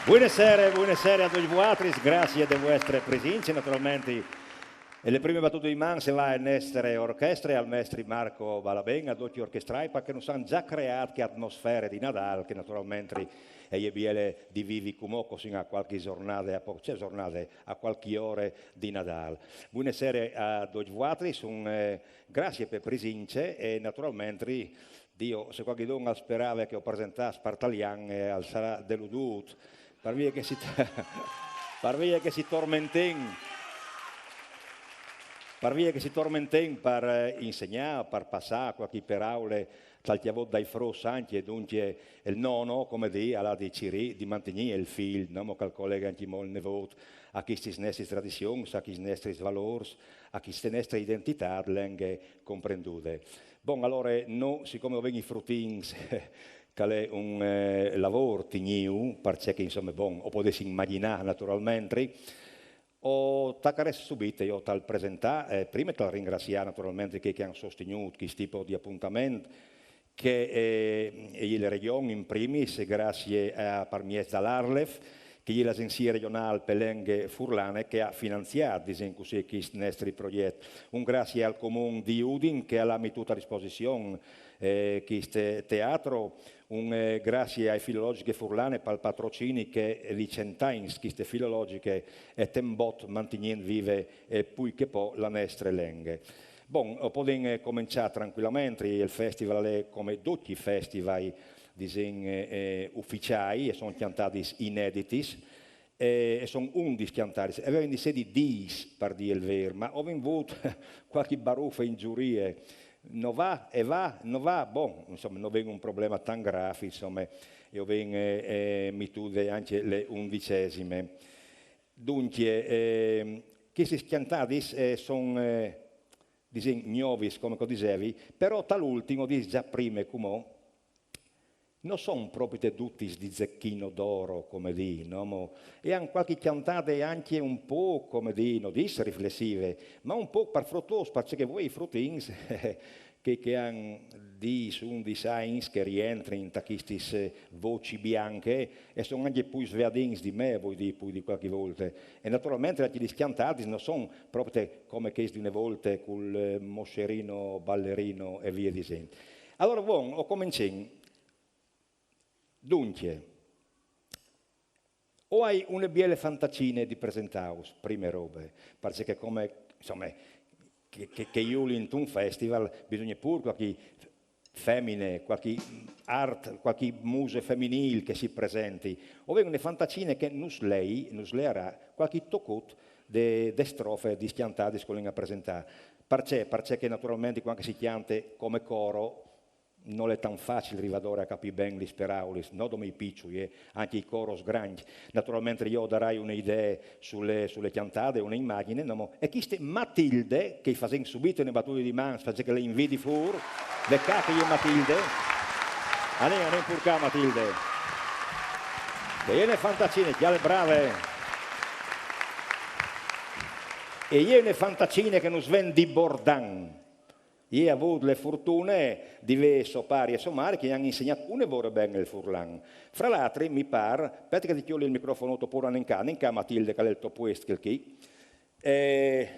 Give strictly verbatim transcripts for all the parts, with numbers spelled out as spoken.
Buine sere, buine sere a ducj vualtris, graciis de vuestre presince, naturalmentri. E le prime batute di man e va ae nestre orchestre, al mestri Marco Balaben, a ducj i orchestrai, parcè che nus àn za creât chê atmosfere di Nadâl, che naturalmentri e je biele di vivi cumò cusì a cualchi zornade, a po-, cioè zornade, a cualchi ore di Nadâl. Buine sere a ducj vualtris, un, eh, graciis pe presince e naturalmentri, Diu, se cualchidun al sperave che o presentàs par talian, eh, al sarà deludût. Par vie che si, par vie che si tormentìn, par vie che si tormentìn par, eh, insegnâ, par passâ cualchi peraule tal cjavot dai fruts ancje, duncje il nono, come dî, al à di cirî, di mantignî il fîl, no? Mo che al colegue ancjemò il nevôt a chestis nestris tradizions, a chestis nestris valôrs, a cheste nestre identitât lenghe comprendude. Bon, alore, no, sicome o vin i frutins, che al è un, eh, lavôr tignîju, parcè che, insome, bon, o podês imagjinâ naturalmentri, o tacarès subite jo tal presentâ, eh, prime tal ringraciâ naturalmentri chei che àn sostignût chest tipo di apontament, che, eh, e je la Regjon in primis, e graciis a, par mieç da l'ARLeF, che e je la Agjenzie Regjonâl pe Lenghe Furlane che e à finanziât, disìn cussì, chest nestri progjet. Un graciis al Comun di Udin che al à metût a disposizion, eh, chest teatri, un, eh, graciis ae Filologjiche Furlane pal patrocini che di cent agns cheste Filologjiche e ten bot mantignint vive, eh, plui che po la nestre lenghe. Bon, o podìn, eh, començâ trancuilamentri, il festival al è come ducj i festival, disìn, eh, eh, uficiâi, e a son cjantadis ineditis, e, e a son undis cjantadis, e a vevin di sedi dîs, par dî il vêr, ma o vin vût cualchi barufe in zurie, no va, e va, no va, bon, insome, no vin un probleme tant grâf, insome, e o vin, eh, eh, metude ancje le undicesime. Duncje, eh, chestis cjantadis, eh, a son, eh, disìn, gnovis, come che o disevi, però tal ultin, o dîs za prime cumò, no son propite dutis di zecchino d'oro, come dî, no? Mo, e a àn cualchi cjantade ancje un pôc, come dî, no dîs riflessive, ma un pôc par frutôrs, parcè che vuei frutins, che, che a àn dîs, undis agns, che a rientrin ta chestis, eh, vocis bianchis, e a son ancje plui sveadins di me, vuei dî, plui di cualchi volte. E naturalmentri ancje lis cjantadis no son propite come chês di une volte cul, eh, moscerino, balerino e vie disint. Alore, bon, o comencìn. Duncje, o ai une biele fantacine di presentâus, prime robe, parcè che come, insome, che, che, che joli intun festival, bisugne pûr cualchi femine, cualchi art, cualchi muse feminîl che si presenti. O vin une fantacine che nus lei, nus learà cualchi tocut de, de strofe di cjantadis che o lin a presentâ. Parcè? Parcè che naturalmentri cuant che si cjante come coro, nol è tant facil rivâ adore a capî ben lis peraulis, no dome i piçui, eh, ancje i coros grancj. Naturalmentri jo o darai une idee su le, su le cjantade, une imagjine, no mo, e cheste Matilde, che i fasìn subite une batude di mans, parcè che le invidi fûr, ve ca che e je Matilde. Anìn, anìn pûr ca, Matilde. E je une fantacine, cjale, brave. E je une fantacine che nus ven di Bordan. E je à vût le fortune di vê so pari e so mari che i àn insegnât une vore ben il furlan. Fra l'altri, mi pâr, spiete che ti cjoli il microfonut, opûr anìn ca, anìn ca, Matilde, che al è il to puest chel chi. Eh,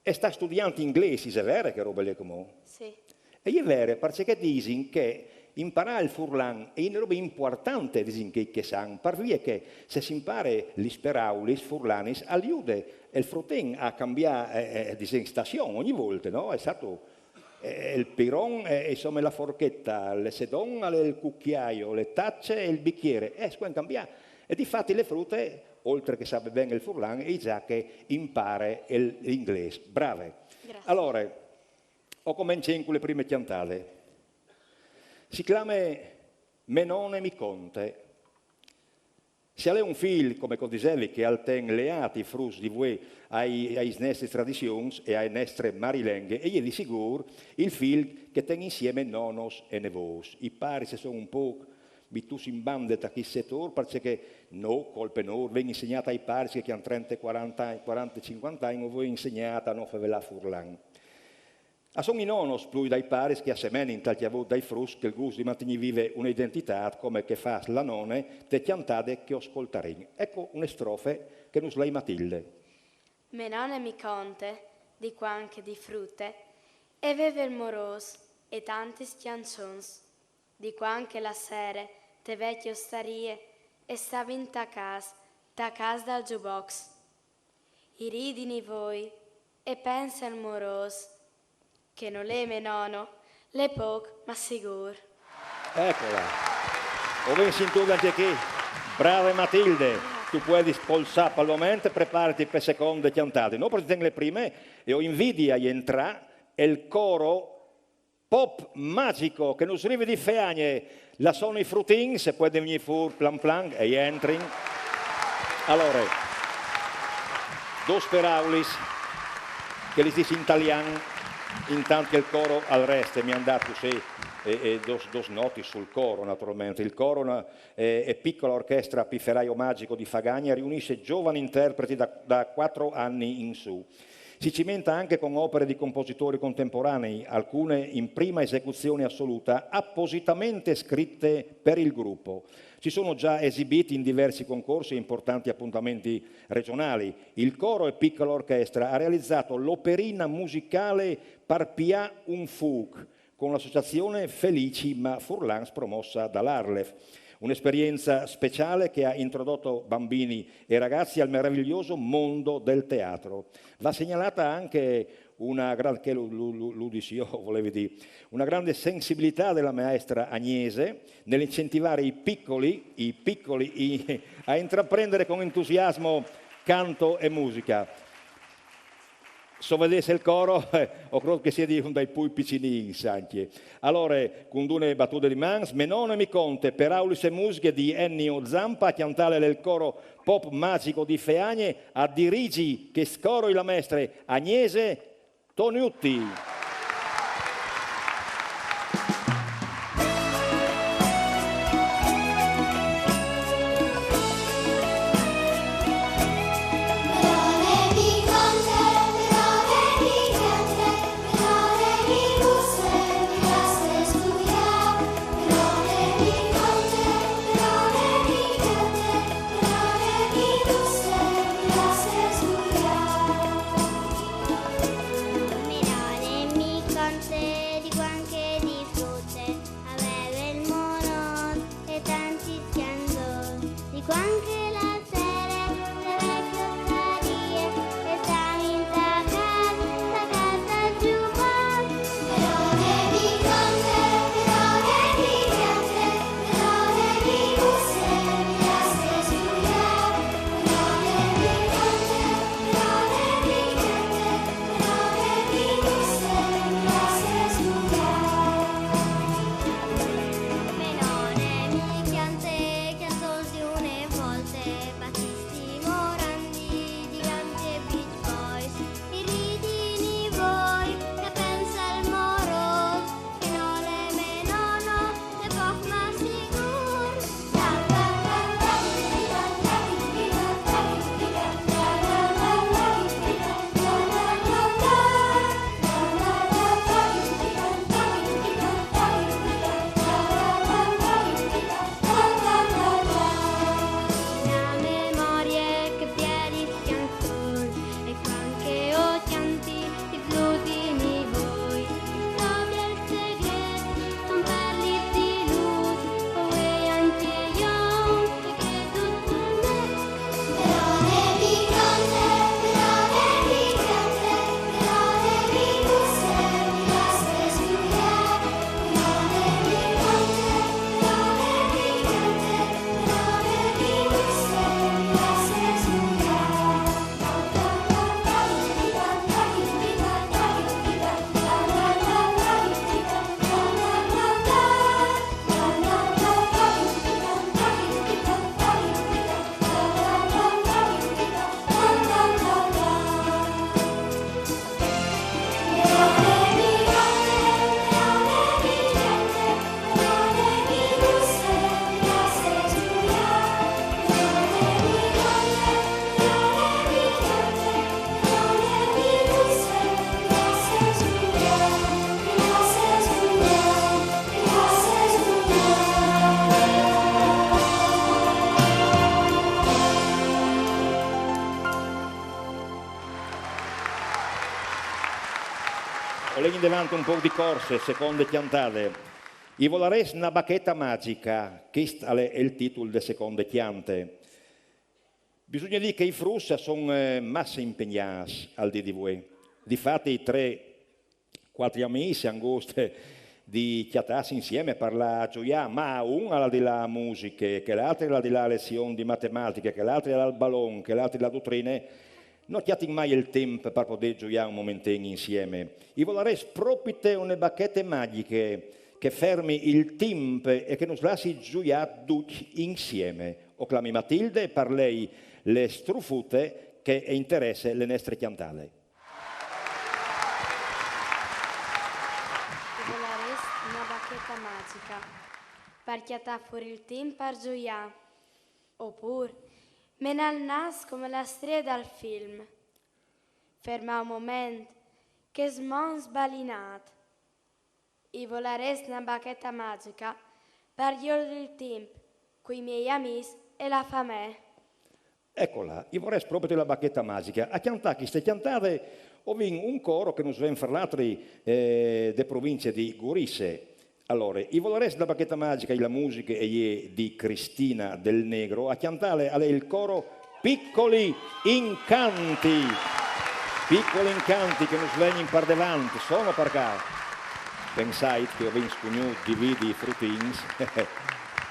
e sta studiant inglês, isal vere chê robe li cumò? Sì. E je vere, parcè che a disin che imparâ il furlan e je une robe impuartante, a disin chei che a san, par vie che se si impare lis peraulis furlanis al jude il frutin a cambiâ, eh, eh, disìn, stazion ogni volte, no? Al sa, eh, il piron, eh, insome, la forcheta, le sedon al è il cucjaio, le tace e il bichiere, eh, si pues cambiâ. E difati le frute, oltri che savê ben il furlan, e je za che e impare il, l'inglês. Brave. Graciis. Alore, o comencìn cu le prime cjantade. Si clame Mê none mi conte. Se al è un fîl, come che o disevi, che al ten leât i fruts di vuê ai, aes nestris tradizions e ae nestre marilenghe, e je di sigûr il fîl che ten insiemi nonos e nevôs. I paris a son un pôc metûts in bande ta chest setôr, parcè che no, colpe nôr, o vin insegnât ai paris che a àn trente, cuarante agns, cuarante, cincuante agns, o vin insegnât a no fevelâ furlan. A son i nonos plui dai paris che a semenin tal cjavut dai fruts chel gust di mantignî vive une identitât come che e fâs la none te cjantade che o scoltarìn. Eco une strofe che nus lei Matilde. Mê none mi conte di cuant che di frute e veve il morôs e tantis cjançons, di cuant che la sere te vecje ostarie e stavin tacâts, tacâts dal jukebox. I ridin i voi e pense al morôs, che nol è mê nono, l'è pôc, ma sigûr. Ecola. O vin sintude ancje chi. Brave Matilde. Tu puedis polsâ pal moment, prepariti pe seconde cjantade. Nô o presentìn le prime e o invidi a jentrâ el coro Pop Magico che nus rive di Feagne. La sono i frutins, se puedin vignî fûr plan plan e a jentrin. Alore, dôs peraulis che lis dîs in talian, intant che il coro al reste, mi àn dât cussì, e, e dôs, dôs notis sul coro, naturalmente. Il coro, una, e, e picola orchestra Pifferaio Magico di Fagagne, riunisse giovani interpreti da, da quattro anni in su. Si cimenta anche con opere di compositori contemporanei, alcune in prima esecuzione assoluta, appositamente scritte per il gruppo. Si sono già esibiti in diversi concorsi e importanti appuntamenti regionali. Il coro e piccola orchestra ha realizzato l'operina musicale Par pià un fûc, con l'associazione Felici ma Furlans promossa dall'ARLeF. Un'esperienza speciale che ha introdotto bambini e ragazzi al meraviglioso mondo del teatro. Va segnalata anche una gran-, che lu, lu, lu, lu dissi jo, volevi dî, una grande sensibilità della maestra Agnese nell'incentivare i piccoli, i piccoli, i, a intraprendere con entusiasmo canto e musica. Se o vedês il coro, eh, o crôt che al sedi un dai plui piçinins ancje. Alore, cun dune batude di mans, Mê none mi conte, peraulis e musiche di Ennio Zampa, a cjantâle il coro Pop Magico di Feagne, a dirigi chest coro la mestre Agnese Tonutti. Devant un pôc di corse, seconde cjantade. I volarès na bacheta magica, chest al è il titul de seconde cjante. Bisugne dî che i fruts a son, eh, masse impegnâts al dì di vuê. Difati, trê, cuatri amîs a àn gust di cjatâsi insiemi, parlâ, zuiâ, ma un al à di lâ a musiche, chel altri al à di lâ a lezion di matematiche, chel altri al à il balon, chel altri la dutrine, no cjatin mai il timp par podê zuiâ un momenten insiemi. I volarès propite une bachete magjiche che fermi il timp e che nus lassi zuiâ ducj insiemi. O clami Matilde e par lei le strufute che e interesse le nestre cjantade. I volarès na bacheta magica par cjatâ fûr il timp par zuiâ. Opûr menâ il nâs come la strie dal film. Fermâ un moment chês mans sbalinât. I volarès na bacheta magica par jodri il timp cui miei amîs e la famee. Eco là, i volarès propite la bacheta magica. A cjantâ cheste cjantade o vin un coro che nus ven fra l'altri, eh, de provincie di Gurize. Alore, i volarès la bacheta magica, la musiche e je di Cristina Del Negro, a cjantâle al è il coro Piccoli Incanti. Piccoli Incanti che nus vegnin par devant, sono par ca. Pensait che o vin scugnût dividi i frutins,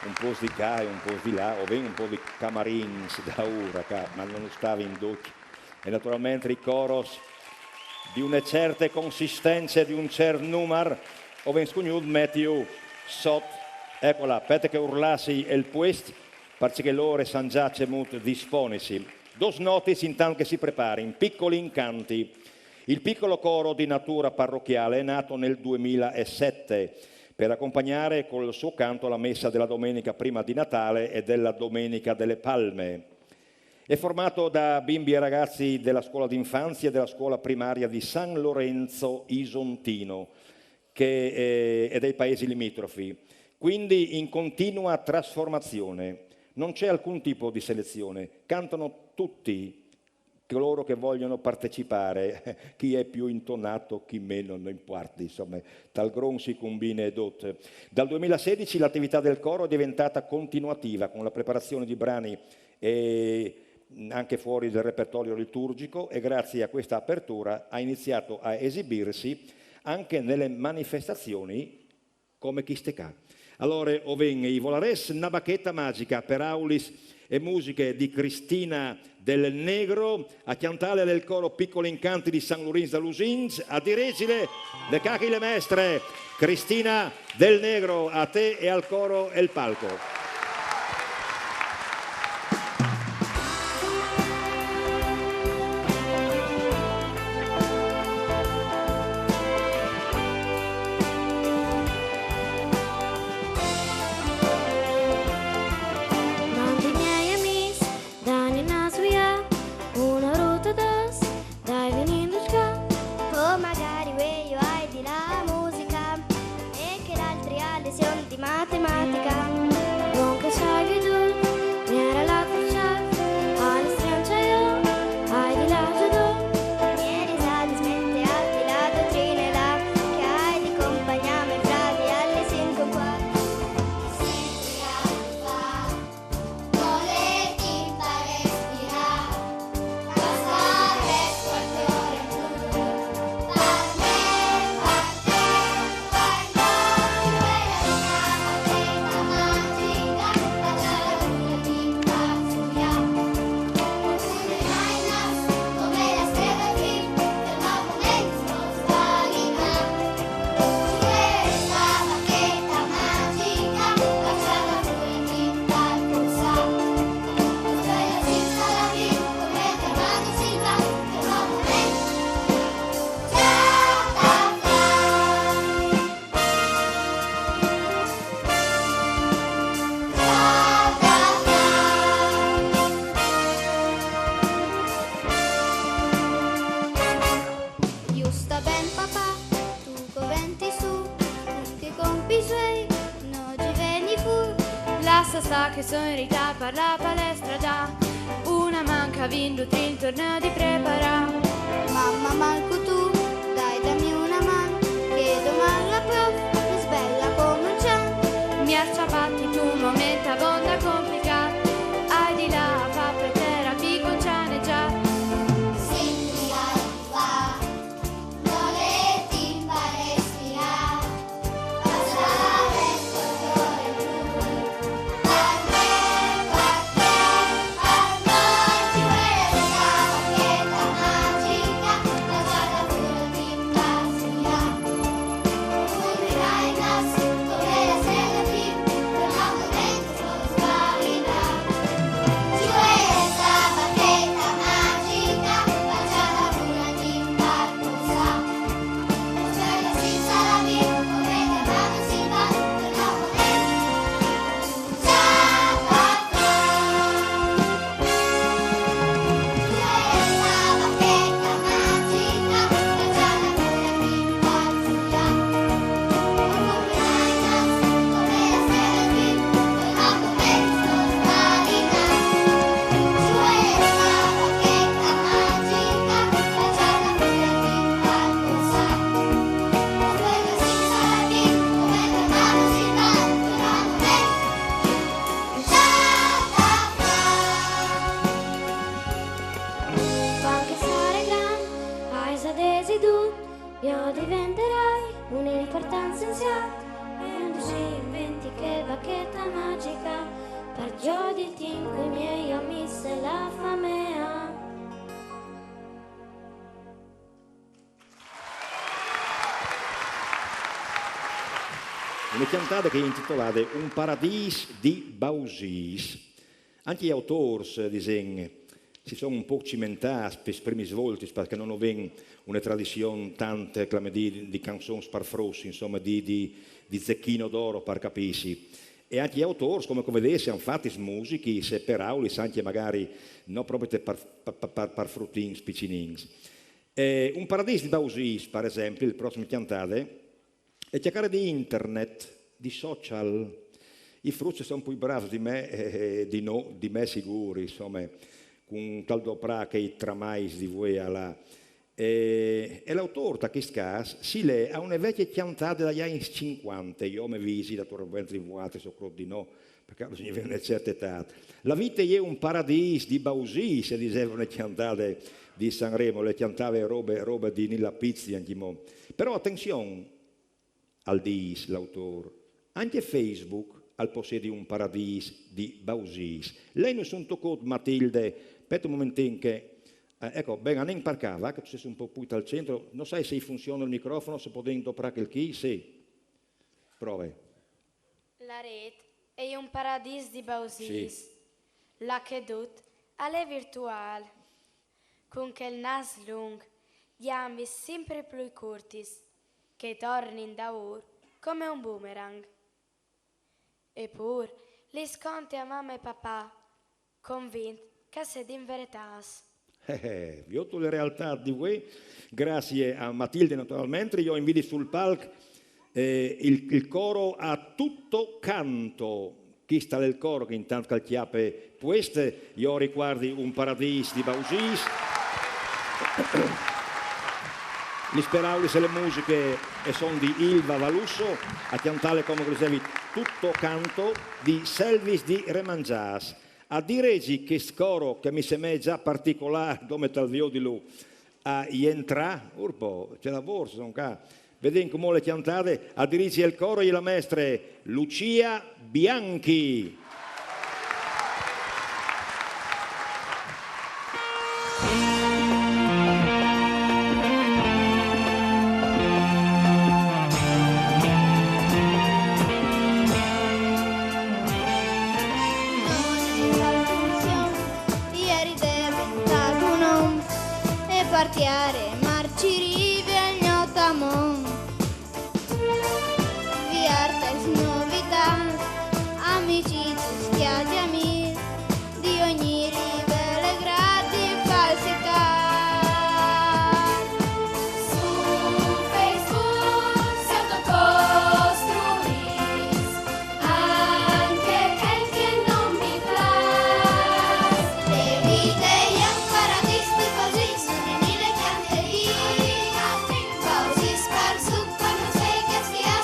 un pôc di ca e un pôc di là, o vin un pôc di camarins daûr ca, ma no stavin ducj. E naturalmentri i coros di une certe consistence, di un cert numar, o vin scugnût metiju sot. Eco là, spiete che urlassi il puest, parcè che lôr a san za cemût disponisi. Dôs notis intant che si preparin, Piccoli Incanti. Il piccolo coro di natura parrocchiale è nato nel duemilasette per accompagnare col suo canto la messa della domenica prima di Natale e della domenica delle Palme. È formato da bimbi e ragazzi della scuola d'infanzia e della scuola primaria di San Lorenzo Isontino, che è, è dei paesi limitrofi, quindi in continua trasformazione. Non c'è alcun tipo di selezione, cantano tutti coloro che vogliono partecipare, chi è più intonato, chi meno, non importa, insomma, tal gron si combina e dot. Dal duemilasedici l'attività del coro è diventata continuativa con la preparazione di brani e anche fuori del repertorio liturgico e grazie a questa apertura ha iniziato a esibirsi anche nelle manifestazioni come chiste ca. Alore, o vin i volarès, na bacheta magica, peraulis e musiche di Cristina Del Negro, a cjantâle al è il coro Piccoli Incanti di San Lurinç da Lusins, a dirigile le cache le mestre, Cristina Del Negro, a te e al coro e il palco. Mandi miei amîs, dani na zuiâ, una ruta dôs, dai vegnin ducj ca. O magari vuê ju ai di lâ a musica e chel altri a lezion di matematica. Bon che sai che tu mi era la crucial, al schianciaio, ai di lâ giù. Miei risadis mentre a ti la dottrine là, che ai di compagnâ me fradi alle cinque e un quarto. Ju sta ben, papà, tu coventi su, che compi i zuei, no gi veni fûr. Lassa stâ che son in ritart par la palestra za. Una man ca vin ducj trin tornâ di preparâ. Mamma, mancu tu, dai, dami una man. Prof, es bèl a començar. Miarç a bati tu moment a vonda complicat. Ai di là a va per tera a piconcianegiar. Cuant che sarai grand, ais a decidir, jo diventerai un important scienziat, e un di si inventi che bacheta magica, per giodir timp cui miei amis e la famea. Une cjantada che e je intitolade Un paradîs di bausîs. Ancje i autôrs, eh, disìn, si son un pôc cimentâts pes primis voltis, parcè che no vin une tradizion tant, eh, clamè dî, di cançons par fruts, insome, di, di, di zecchino d'oro, par capîsi. E ancje i autôrs, come che o vedês, a àn fat lis musichis e peraulis ancje magari no propit par, par, par, par frutins piçinins. Eh, Un paradîs di bausîs, par esempli, il prossim cjantade, e cjacare di internet, di social. I fruts a son plui brâfs di me, eh, di no, di me sigûr, insome, cun tal doprâ chei tramais di vuê a là. E, e l'autôr, ta chest câs, si lè a une vecje cjantade dai agns cincuante, jo me visi, naturalmentri vualtris o crôt di no, parcè che o sin vegnuts a une certe etât. La vite e je un paradîs di bausîs, e diseve une cjantade di Sanremo, le cjantave robe, robe di Nilla Pizzi ancjemò. Però atenzion, al dîs l'autôr, ancje Facebook al posedi un paradîs di bausîs. Lei no sun tocât, Matilde, spiete un momentin che, eh, eco, ben, anìn par ca, va, che tu sês un pôc plui tal centri, no sai se i funzione il microfono, se podìn doprâ chel chi, sì. Prove. La ret e je un paradîs di bausîs. Sì. Là che dut al è virtuâl. Cun chel nâs lunc, gjambis simpri plui curtis, che tornin daûr come un boomerang. E pûr lis conti a mame e papà, convint che a sedin veretâts. Eh, eh, viôt la realtât di vuê, graciis a Matilde naturalmentri, jo o invidi sul palc, eh, il, il coro A Tutto Canto. Chest al è il coro che intant che al cjape puest, jo o ricuardi Un paradîs di bausîs. Lis peraulis e le musiche e son di Ilva Valusso, a cjantâle, come che o disevi, Tutto Canto di Selvis di Remanzâs. A direzi chest coro che mi semee za particolâr, dome tal viodilu, a jentrâ, urpo, ce lavôr, son ca. Vedìn cumò le cjantade, a dirizi il coro e la mestre Lucia Bianchi. Partiare, marcirive al gno tamon. Viartas novitâts, amiciziis, cjaciamîrs, di ogni rive le gradi falsitât. Su Facebook se autocostruis ancje chel che no mi plâs. Le vite e je un paradîs di bausîs, une mile cjante di bausîs par sù, par no sai ce che a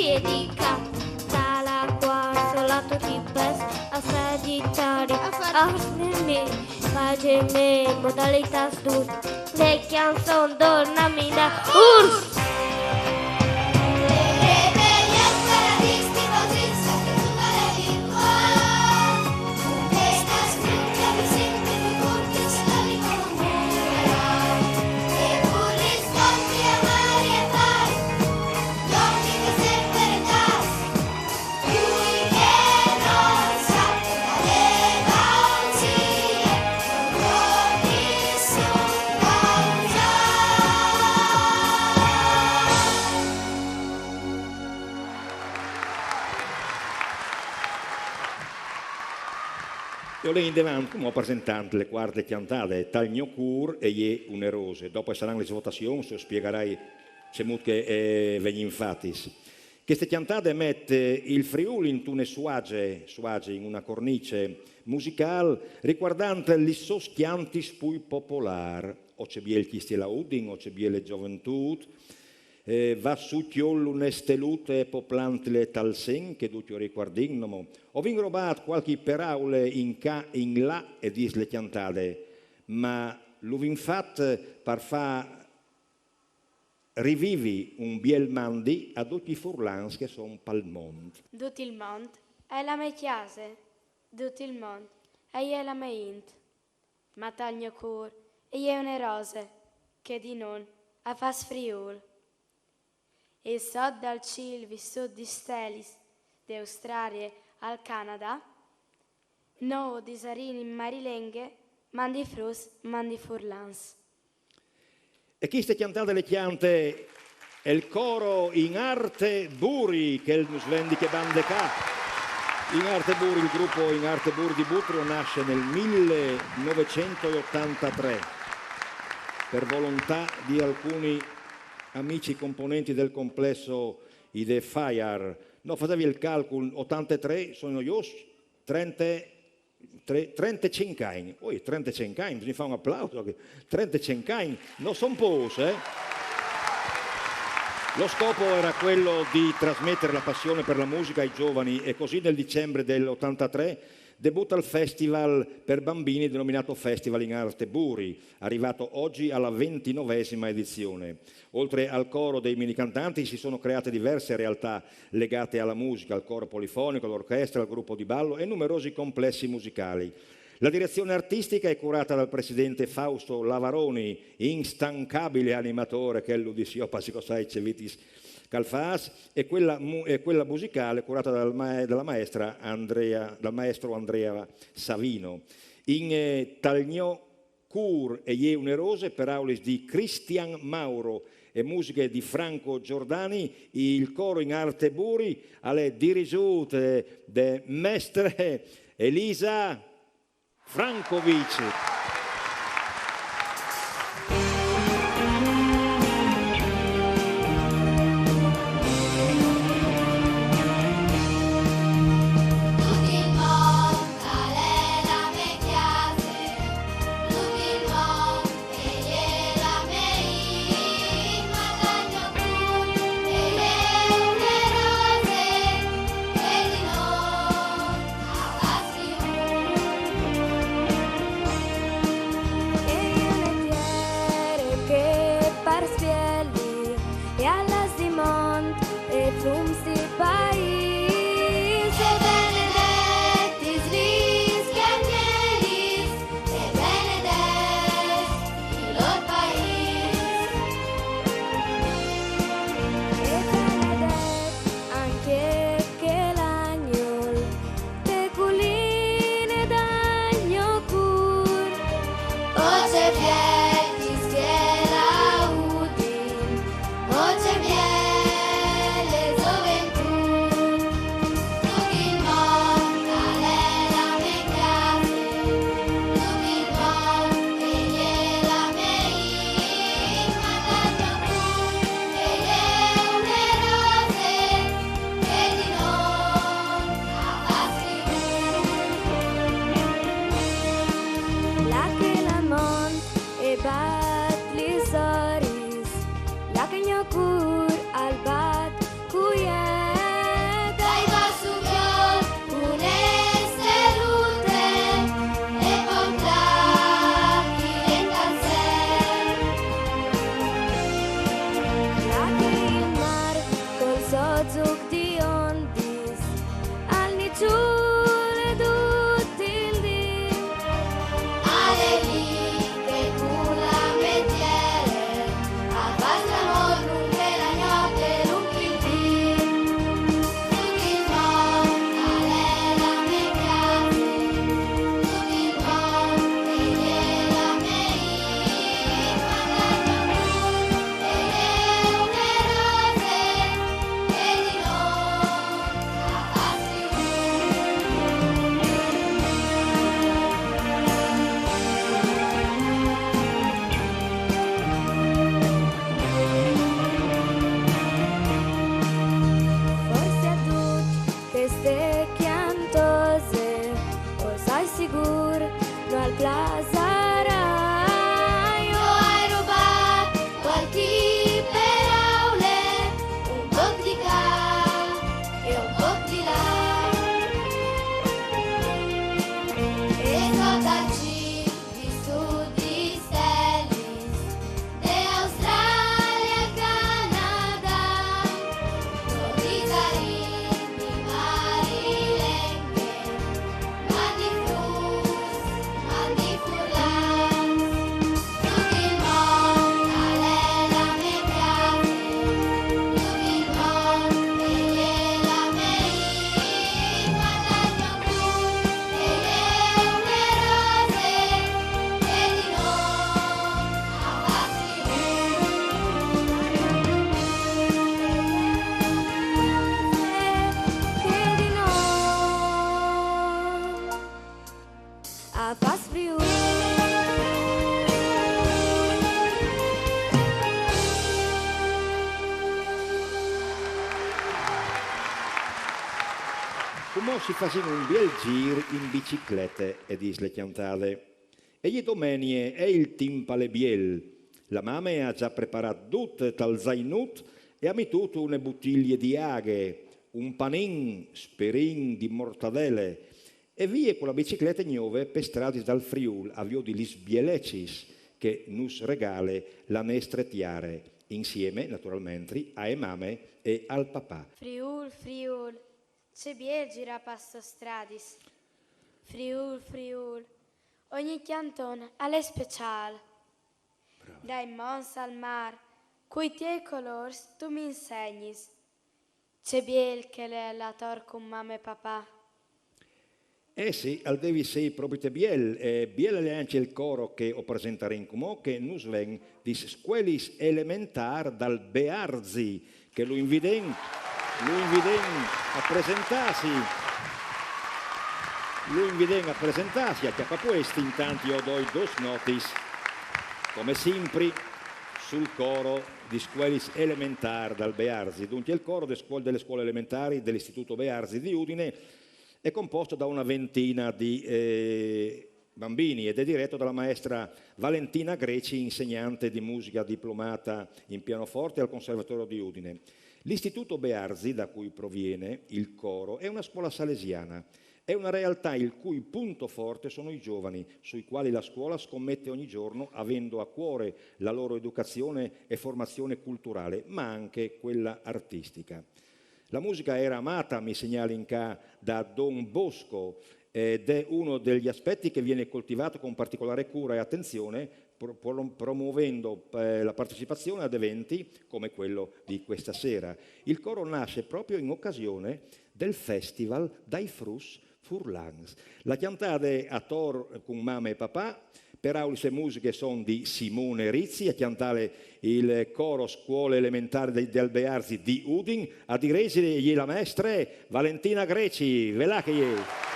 Piedica, tala qua, solato di pes, a Sagittari, a Snemi, pageme, modalità sdut, le canzoni d'ornamina, urs! E o lèin indevant, cumò, presentant le cuarte cjantade, Tal gno cûr e je une rose. Dopo a saran lis votazions, o spiegarai cemût che e vegnin fatis. Cheste cjantade e met il Friûl intune suaze, suaze, in une cornice musicâl, ricuardant lis sôs cjantis plui popolârs, O ce biel ch'istie la Udin, O ce biele zoventût, eh, Va sù cjol une stelute, Poplantile tal sen, che ducj o ricuardìn, no mo. O vin robât cualchi peraule in ca, in là, e dîs le cjantade, ma lu vin fat par fâ rivivi un biel mandi a ducj i furlans che son pal mont. Dut il mont e je la mê cjase, dut il mont e je la mê int. Ma tal gno cûr e je une rose che di nô a fâs Friûl. E sot dal cîl vissût di stelis, de Australie al Canada, nô o disarìn in marilenghe, mandi fruts, mandi furlans. E cheste cjantade le cjante el coro in arte Buri, che nus ven di chê bande ca. In arte Buri, il gruppo In arte Buri di Butri nasce nel millenovecentottantatré per volontà di alcuni amici componenti del complesso Idee Fire. No, fasevi il calcul, ottantatré, sono io, trenta, tre-, trentacinc agns. Oi, trentacinc agns, mi fa un applauso, che trentacinc agns, no son pôcs, eh? Lo scopo era quello di trasmettere la passione per la musica ai giovani e così nel dicembre dell'ottantatré debutta il festival per bambini denominato Festival in Arte Buri, arrivato oggi alla ventinovesima edizione. Oltre al coro dei minicantanti si sono create diverse realtà legate alla musica, il coro polifonico, l'orchestra, il gruppo di ballo e numerosi complessi musicali. La direzione artistica è curata dal presidente Fausto Lavaroni, instancabile animatore, che lu dîs jo, parcè che o sai ce vitis che al fâs, e quella mu-, e quella musicale curata dal mae-, dalla maestra Andrea, dal maestro Andrea Savino. In, eh, Tal gno cûr e je une rose, peraulis di Cristian Mauro e musiche di Franco Giordani, il coro in arte Buri al è dirigjût, eh, de mestre Elisa Frankovic. Tozuk di ondis, al niçul e dut il dì. Al è lì che cu la metiere a fas l'amor lunghe la gnot e lunghi il dì. Tut il mont al è la me cjase, tut il mont e je la me int, ma la mia mont e je une rose che di nont a fas plui. Forsit a ducj cheste cjantose, o sai sigûr, no al plasarà. Jo o ai robât cualchi peraule, un pôc di ca e un pôc di là. E sot al cîl vistût di stelis, de Australie al Canadà, no disarìn di mari lenghe, ma di fruts, ma di furlans. Tut il mont al è la me cjase, tut il mont e je la me int, ma la mia mont e je une rose che di nont a fas plui. Che di nont a fas plui. Cumò si fasìn un biel zîr in biciclete, e dîs la cjantade. E je domenie, e il timp al è biel. La mame e à za preparât dut tal zainut e e à metût une butilie di aghe, un panin, sperìn di mortadele, e vie cu la biciclete gnove pes stradis dal Friûl a viodi lis bielecis che nus regale la nestre tiare, insiemi, naturalmentri, ae mame e al papà. Friûl, Friûl, ce biel zirâ pas tes stradis. Friûl, Friûl, ogni cjanton al è speciâl. Dai monts al mâr, cui tiei colôrs tu mi insegnis ce biel che al è ator cun mame e papà. Eh sì, al devi sei propit biel, e biel al è ancje il coro che o presentarìn cumò, che nus ven des scuelis elementârs dal Bearzi, che lu invidìn, lu invidìn a presentâsi. Lu invidìn a presentâsi, a cjapâ puest, intant jo o doi dôs notis, come simpri, sul coro des scuelis elementârs dal Bearzi. Duncje, il coro de scuol-, delle scuole elementari dell'Istituto Bearzi di Udine è composto da una ventina di, eh, bambini ed è diretto dalla maestra Valentina Greci, insegnante di musica diplomata in pianoforte al Conservatorio di Udine. L'Istituto Bearzi, da cui proviene il coro, è una scuola salesiana. È una realtà il cui punto forte sono i giovani, sui quali la scuola scommette ogni giorno, avendo a cuore la loro educazione e formazione culturale, ma anche quella artistica. La musica era amata, mi segnalin ca, da Don Bosco, ed è uno degli aspetti che viene coltivato con particolare cura e attenzione, pro-, pro-, promuovendo, eh, la partecipazione ad eventi come quello di questa sera. Il coro nasce proprio in occasione del Festival dai Fruts Furlans. La cjantade ator cun mame e papà, peraulis e musiche son di Simone Rizzi, a cjantâle il coro scuole elementare de, de Albearzi di Udin, a direisi e je la mestre Valentina Greci, velà che e je.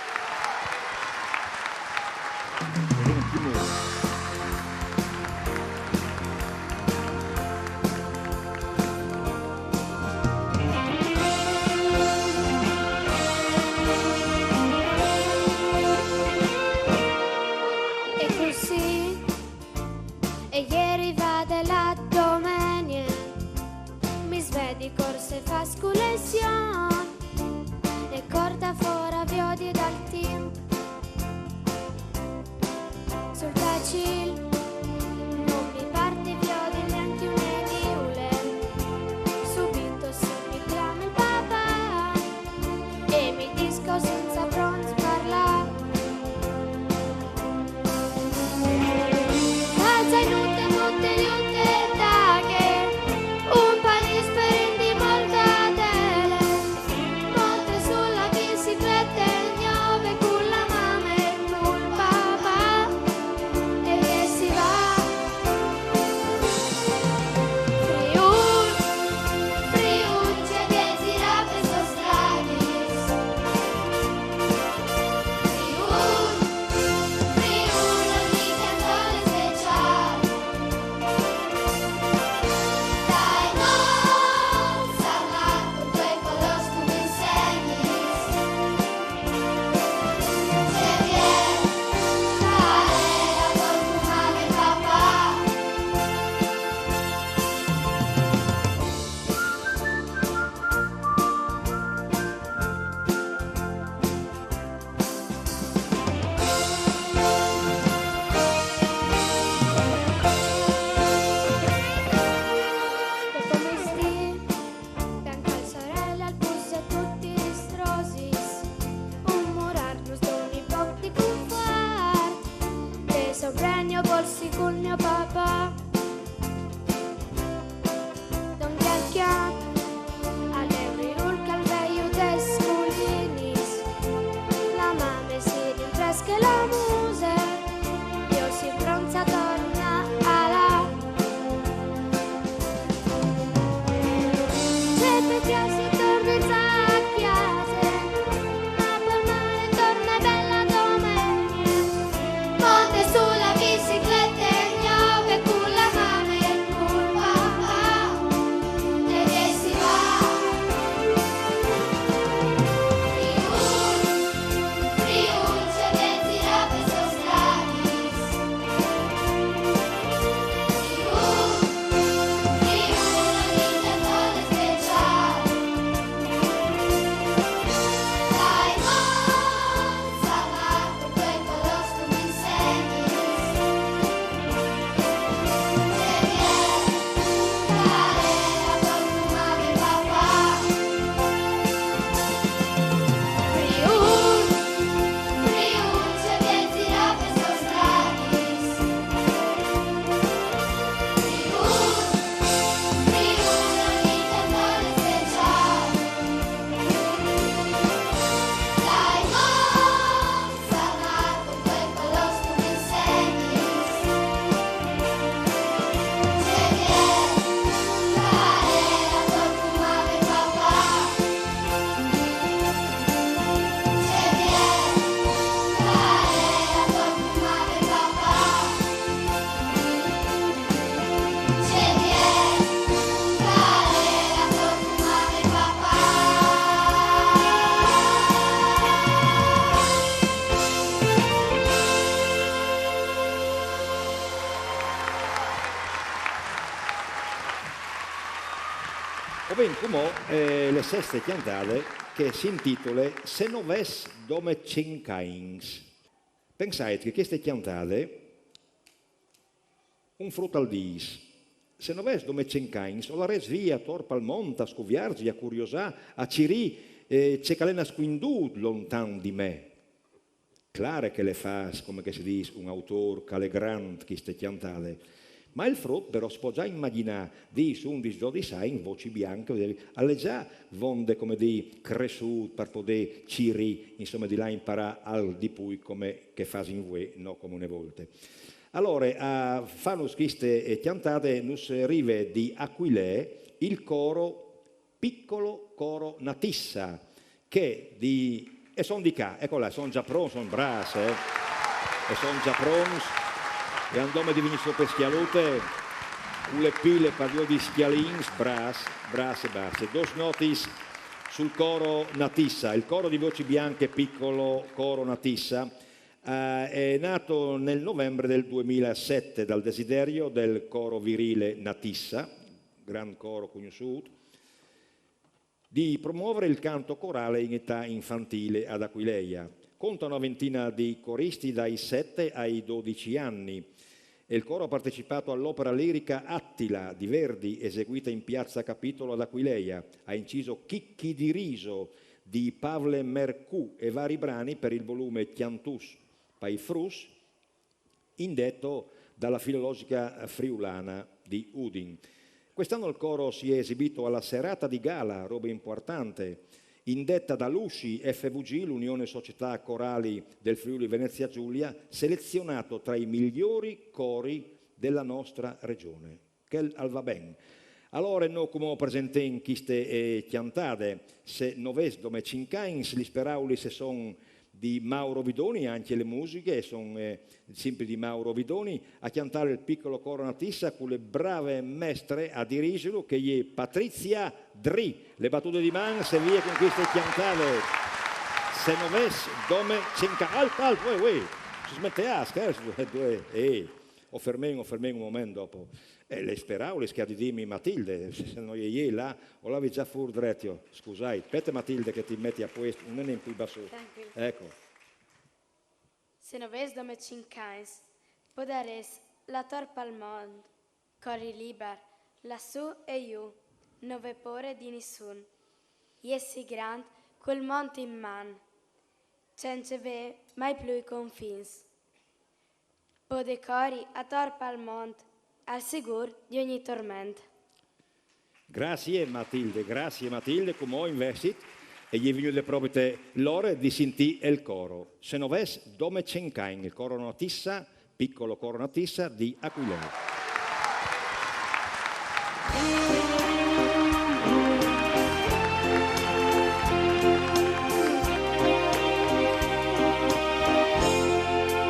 E cussì e je rivade la domenie, mi svedi corse fâ sculezion, e cor da fôr a viodi dal timp. Sul tacil no mi par di viodi nancje une viule, subito si mi clame il Mo, eh, le seste cjantade che si intitole Se no ves dome cinc agns. Pensait che cheste cjantade un frut al dîs: se no ves dome cinc agns, o larès vie ator pal mont a scuviarzi, a curiosâ, a cirî, eh, ce che al è nascuindût lontan di me. Clare che le fâs, come che si dîs, un autôr che al è grant cheste cjantade. Ma il frut, però, si pues za imagjinâ, dîs, undis, dodis agns, voci bianche, al è za vonde, come dî, cressût par podê cirî, insome, di lâ a imparâ alc di plui come che fasìn vuê, no come une volte. Alore, a fânus cheste, eh, cjantade nus rive di Aquilee il coro Piccolo Coro Natissa, che di... E son di ca, eco là, son za pronts, son brâfs, eh? E son za pronts, e a àn dome di vignî sù pe scjalute, cu le pile par viodi scjalins, brâfs, brâfs e brâfs. Dôs notis sul coro Natissa, il coro di voci bianche Piccolo Coro Natissa, eh, è nato nel novembre del duemilasette dal desiderio del coro virile Natissa, gran coro cognossût, di promuovere il canto corale in età infantile ad Aquileia. Conta una ventina di coristi dai sette ai dodici anni. E il coro ha partecipato all'opera lirica Attila di Verdi, eseguita in piazza Capitolo ad Aquileia. Ha inciso Chicchi di riso di Pavle Mercù e vari brani per il volume Cjantûs pai fruts, indetto dalla Filologica Friulana di Udin. Quest'anno il coro si è esibito alla serata di gala, roba importante, indetta da l'USI F V G, l'Unione Società Corali del Friuli Venezia Giulia, selezionato tra i migliori cori della nostra regione. Chel al va ben. Alore, nô cumò presentìn cheste, eh, cjantade, Se no ves dome cinc agns, lis peraulis a son di Mauro Vidoni, ancje le musiche a son, eh, simpri di Mauro Vidoni, a cjantâle il Piccolo Coro Natissa cu le brave mestre a dirîjelu, che e je Patrizia Dri. Le batude di mans e vie cun cheste cjantade. Se no ves dome cinc agns, alt, alt, uè, uè. Si smete, ah, scherç, eh, o fermìn, o fermìn un moment dopo. Eh, lis peraulis che e à di dîmi Matilde, se, se no e je là, o lavi za fûr dret jo. Scusait, spete Matilde che ti meti a puest, un nen plui bassù. Tranquil. Eco. Se no ves dome cinc agns, podarès lâ ator pal mont, cori libar, lassù e jù, no vê pôre di nissun. Jessi grant cul mont in man, cence vê mai plui confins. Podê cori ator pal mont, al sigûr di ogni torment. Graciis Matilde, graciis Matilde, cumò invezit e je vignude propite l'ore di sintî il coro. Se no ves dome cinc agns, il coro Natissa, Piccolo Coro Natissa di Aquilee.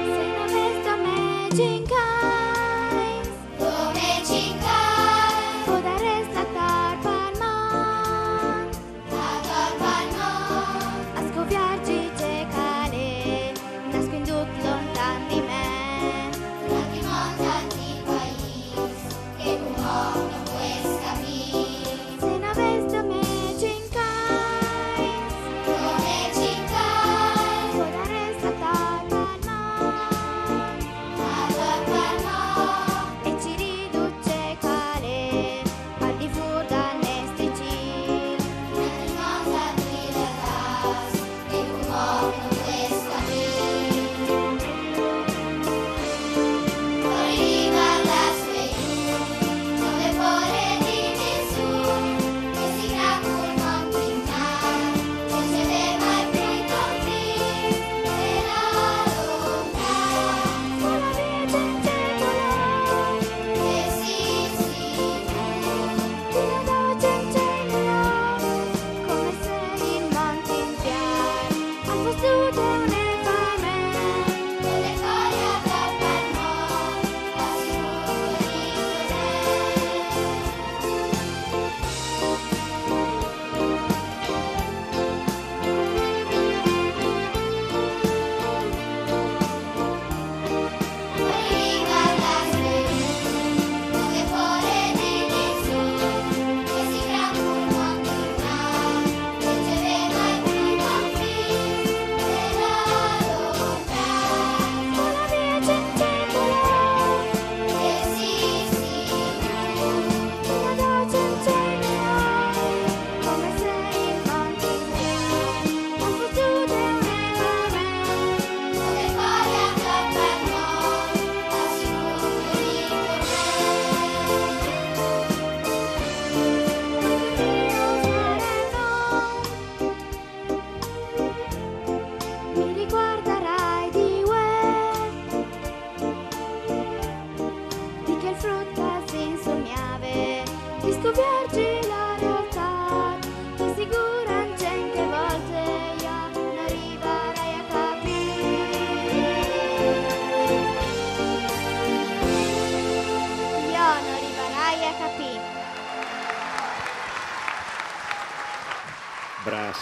Se no ves dome cinc agns, dome cinc agns, podarès lâ ator pal mont, ator pal mont, a scuviarzi ce che al è nascuindût lontan di me. Tanti monts, tanti paîs.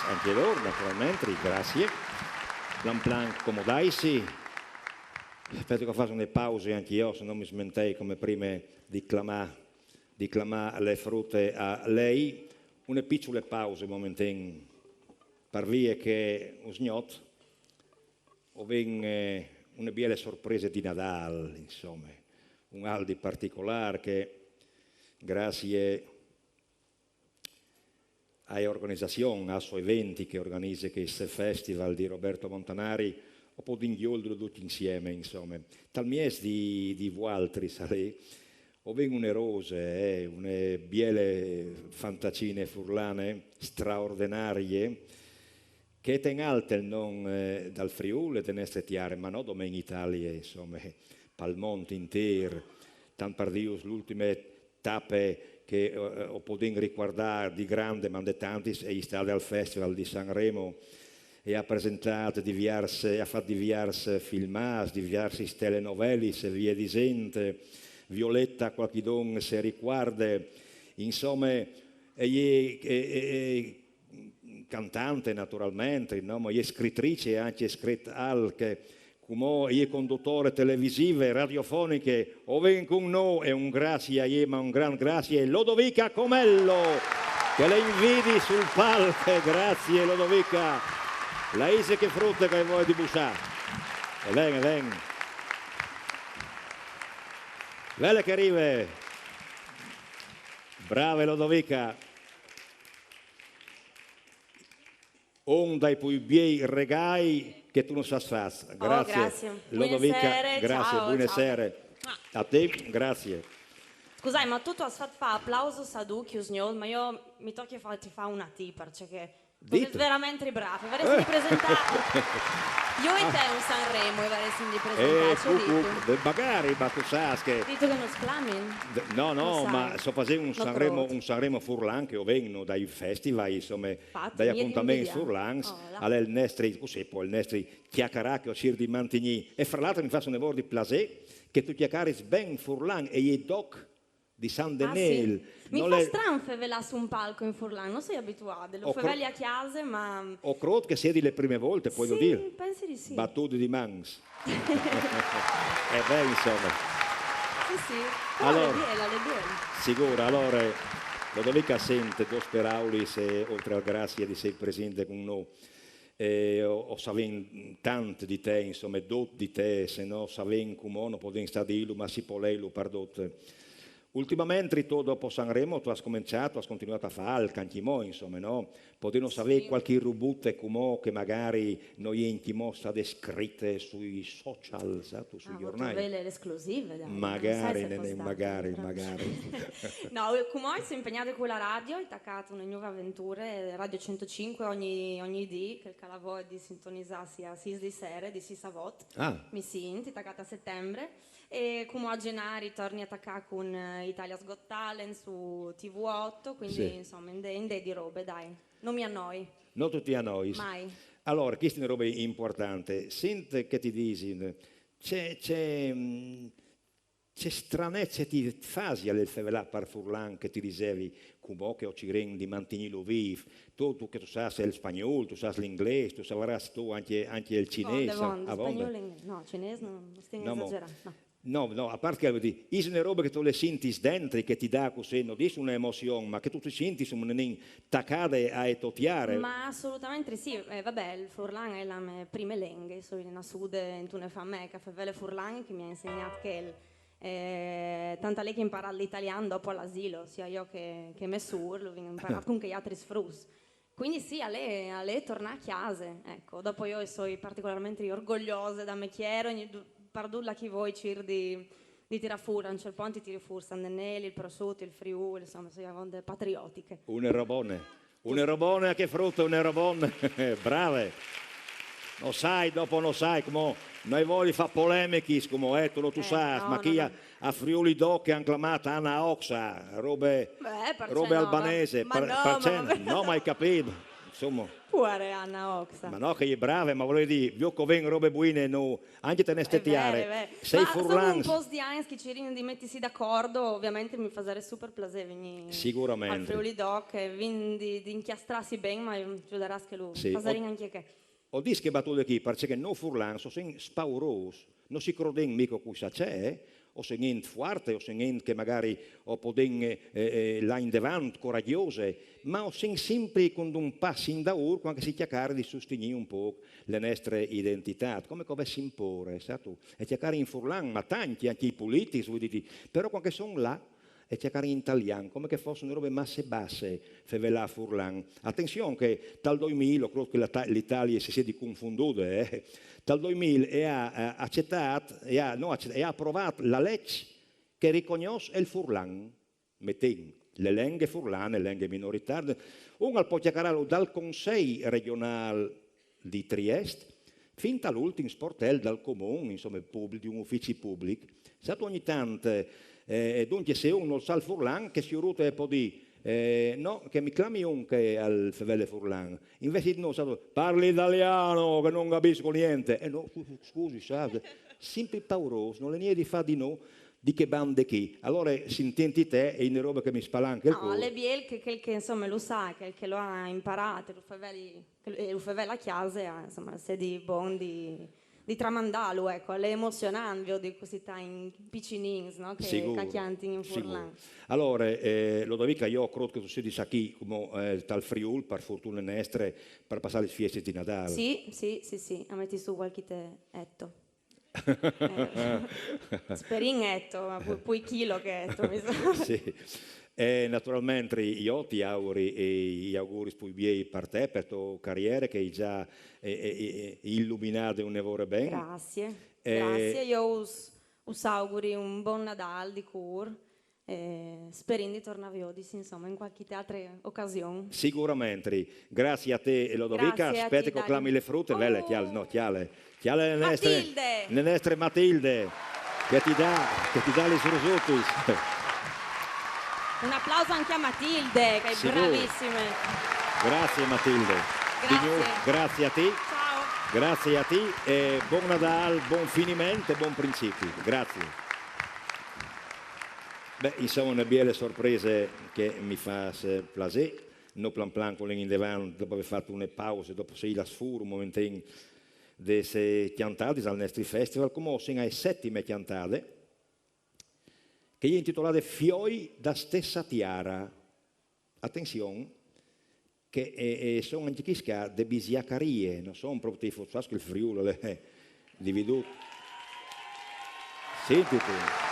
Ancje lôr, naturalmentri, graciis. Plan plan, comodaitsi. Speti che o fasi une pause ancje jo, se no mi smentei come prime di clamâ, di clamâ le frute a lei. Une piçule pause, un momentin, par vie che usgnot o vin, eh, une biele sorprese di Nadâl, insome, un alc di particolâr che, graciis ae organizazion, a sto eventi che o organize chest festival di Roberto Montanari, o podìn gjoldilu ducj insiemi, insome. Tal mieç di, di vualtris, alì, o vin une rose, eh, une biele fantacine furlane, straordenarie, che e ten alt il non, eh, dal Friûl e de nestre tiere, ma no dome in Italie, insome, pal mont intîr. Tant par dîus, l'ultime tape che, eh, o podìn ricuardâ di grande, ma 'nd è tantis, e je stade al Festival di Sanremo, e e à presentât diviers, e à fat diviers filmâts, diviersis telenovelis e vie disint. Violetta, cualchidun se ricuarde, insome, e je, e, e, e cantante, naturalmentri, no? Ma e je scritrice, e à ancje scrit alc. Cumò e je condutore televisive, radiofoniche, o vin cun nô, e un graciis a jê, ma un grant graciis, Lodovica Comello, che le invidi sul palc. Graciis, Lodovica. Laise, chê frute che e à voie di bussâ. E ven, e ven. Vele che e rive. Brave, Lodovica. Un dai plui biei regâi che tu nus âs fat. Oh, graciis, graciis. Lodovica, buine sere, graciis, ciao, buine sere. A ti, graciis. Scusait, ma tu tu âs fat fâ aplausos a ducj usgnot, ma jo mi tocje fâti fâ un a ti, parcè che tu sês verementri brâf, o varessin di presentâ jo e te un Sanremo, o varessin di presentâ, eh, ce dîstu? Magari, ma tu sâs che... Dîstu che nus clamin? No, no, ma se o fasìn un Sanremo, un Sanremo furlan, che o vegno dai festival, insome, dai apontaments furlans, al è il nestri, cussì, po, il nestri cjacarâ che o cîr di mantignî. E fra l'altri mi fâs une vore di plasê che tu cjacaris ben furlan, e je doc di San Denêl. Ah, sì? Mi fâs stran fevelâ su un palc in furlan, no soi abituade, lu feveli a cjase, ma... O crôt che e sedi le prime volte, puedo dî. Sì, pensi di sì. Batudis di mans. E ben, insome. Sì, sì. Però alore, al è biel, al è biel. Sigûr, alore, Lodovica, sint dôs peraulis, oltri al graciis di sei presinte cun nô. Eh, o, o savìn tant di te, insome, dut di te, se no savìn cumò, no podìn stâ dîlu, ma si pol lei lu pardut. Ultimamentri tu, dopo Sanremo, tu âs començât, tu âs continuât a fâ alc ancjemò, insome, no? Podìno savê cualchi robute cumò che magari no je ancjemò stade scrite sui social, sâstu, sui gjornâi? Ah, vele l'esclusive, dai. Magari, magari, magari. No, cumò o soi impegnade cu la radio, o ai tacât une gnove aventure, Radio cent e cinc, ogni, ogni dì, che al cjale voie di sintonizâsi a sîs di sere, di sîs a vot. Ah. Mi sint, o ai tacât a setembre. E cumò a Zenari o torni a tacâ cun, eh, Italia's Got Talent su T V otto, cuindi, sì, insome, un dì, un dì di robe, dai. No mi anoi. No tu ti anois. Mai. Alore, cheste e je une robe impuartante. Sint ce ti disin, ce, ce, mm, ce stranece ti fasial il fevelâ par furlan che ti disevi, cumò che o cirìn di mantignîlu vîf, tu, tu che tu sâs il spagnûl, tu sâs l'inglês, tu savarâs tu ancje, ancje il cinês. Vonde, vonde, spagnûl e inglês. No, cinês no, no stin a esagerâ, no. No, no, a part che, vûl dî, e je une robe che tu le sintis dentri, che ti dà cussì, no dîs une emozion, ma che tu ti sintis un nin tacade ae tô tiere. Ma assolutamentri sì, eh, va ben, il furlan al è la mê prime lenghe, o soi nassude intune famee che e fevele furlan, che mi à insegnât chel. Eh, tant al è che o ai imparât l'italian dopo al asilo, sia jo che, che mê sûr, lu vin imparât cun chei altris fruts. Cuindi sì, al è, al è tornâ a cjase, eco. Dopo jo o soi particolarmentri orgoliose da mê tiere, ogni du-, pardut là che o voi o cîr di, di tirâ fûr, a un ciert pont o tiri fûr San Denêl, il prossut, il Friûl, insome, o soi avonde patriotiche. Une robone. Une robone, chê frute, une robone. Brave. No sai, dopo no sai, cumò, no ai voie di fâ polemichis, cumò, eh, tu no tu sâs, no, ma chi a, a Friuli Doc a àn clamât Anna Oxa, robe, robe albanese, par-, no, ma o ai capît, insome. Puare Anna Oxa. Ma no, che je brave, ma volevo dire, io che vengo robe buine, no, anche te ne È vero, stetiare. è vero. Sei Ma sono un furlans. po' sdianchi, ci di mettersi d'accordo, ovviamente mi farebbe super piacere venire Sicuramente. Al Friuli Doc e quindi di inchiastrarsi bene, ma giudarà che lui Sì, farebbe o- anche che. Ho dis che battute qui, perché no furlan, so sen spauros, non si croden mica cosa c'è, o se niente forte, o se niente che magari o poden eh, eh, là in davanti, coraggiosi, ma o sen sempre con un passo in daur quando si cerca di sostenere un po' le nostre identità, come che si impone, sa tu? E cercare in furlan, ma tanti, anche i politici, voi dite, però quando sono là, e cercare in italiano, come che fosse una roba masse basse, fevelà furlan. Attenzione che dal duemila, credo che la ta- l'Italia si sia confonduta, eh? Dal duemila e ha eh, accettato, e ha, no, accett- e ha approvato la legge che riconosce il furlan, mettendo le lingue furlane, lingue minoritarie. Uno può cercare dal Consiglio regionale di Trieste, fin all'ultimo sportello dal comune, insomma, pubblico, di un ufficio pubblico. Sa tu ogni tanto, eh, e dunque se uno sa il furlan, che si ruta e può dire, eh, no, che mi clami un che al fevele furlan. Invece di no, sa tu, parli italiano, che non capisco niente. E no, scusi, sa, sempre pauroso, non è niente di fare di no, di che bande chi. Allora si intende te e in roba che mi spalanca il No, culo. Le Biel che quel che insomma lo sa, quel che lo ha imparato, lo fevele, che lo- eh, lo fevele a casa, eh, insomma, se di bon di, di tramandarlo, ecco, le emozionante, vi dico così, in piccinins, no? Che Sicuro, cacchianti in sicuro. furlan. Allora, eh, lo dico io, credo che tu sia di Sacchi, come eh, tal Friul, per fortuna nestre, per passare le fieste di Natale. Sì, sì, sì, sì, a metti su qualche te- etto. Eh, sperin etto, ma poi, poi chilo che etto, mi sa. Sì. E naturalmente io ti auguri e gli auguri poi bei per te, per tua carriera che hai già eh, eh, eh, illuminato un lavoro ben. Grazie. Eh, Grazie, io us, us auguri un buon Nadal di cur. E sperin di tornare a viodersi, insomma, in qualche altra occasione. Sicuramente. Grazie a te e Lodovica. Grazie a Aspetta ti, che Dani. clami le frute. Oh! Belle, chiale, no, chiale. Chiale le nostre, Matilde! le nostre Matilde. Che ti dà, che ti dà le sorsutis. Un applauso anche a Matilde, che è Sicuro. Bravissime. Grazie Matilde. Di Grazie. nuovo, grazie a te. Ciao. Grazie a te e buon Nadal, buon finimento e buon principio. Grazie. Beh, insomma, una bella sorpresa che mi fa eh, piacere. No plan plan con in davanti, dopo aver fatto una pausa, dopo sei la sfuro un momentino di se chiantare al nostro festival, come ho sino alle settime chiantate, che è intitolata Fioi da stessa tiara. Attenzione, che eh, eh, sono anche chi sca de bisiacarie, non sono proprio i fossaschi il Friuli, eh, dividuto. Sentite.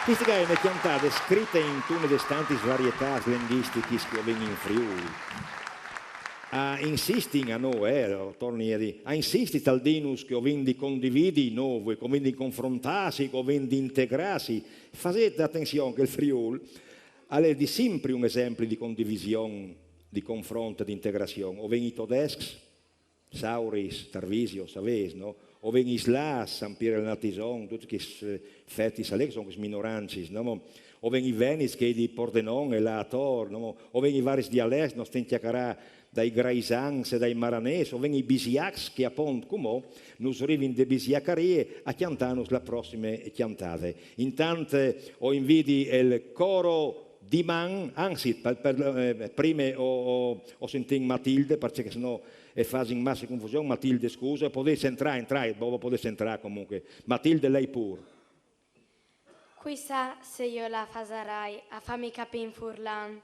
Questa che è una chiantata scritta in tune di stanti varietà linguistiche che vengono in Friuli. A insisti a noi, eh, torni a dire, a insisti tal dinus che ho vin di condividi noi, che ho vin di confrontarsi, che ho vin di integrarsi. Fate attenzione che il Friul è di sempre un esempio di condivisione, di confronto, di integrazione. O veni tedeschi, Sauris, Tarvisio, savês, no? O vegn i Slas, San Pier el Natison, tuts chescj fetis a lê che son chescj minorancis, no? O vegn i Venits, chei di Pordenon e là ator, no? O vegn i varis dialets, no stin cjacarâ dai Graisans e dai Maranês, o vegn i Bisiacs che apont cumò nus rivin de Bisiacarie a cjantânus la prossime cjantade. Intant eh, o invidi el coro Diman, anzit, per, per, eh, prime o, o, o sentìn Matilde, parcè che se no e fasin masse confusion, Matilde scusa, podês entrâ, entrât, boh, podês entrâ comunque. Matilde, lei pur. Cui sa se jo la fasarai a fâmi capî in furlan.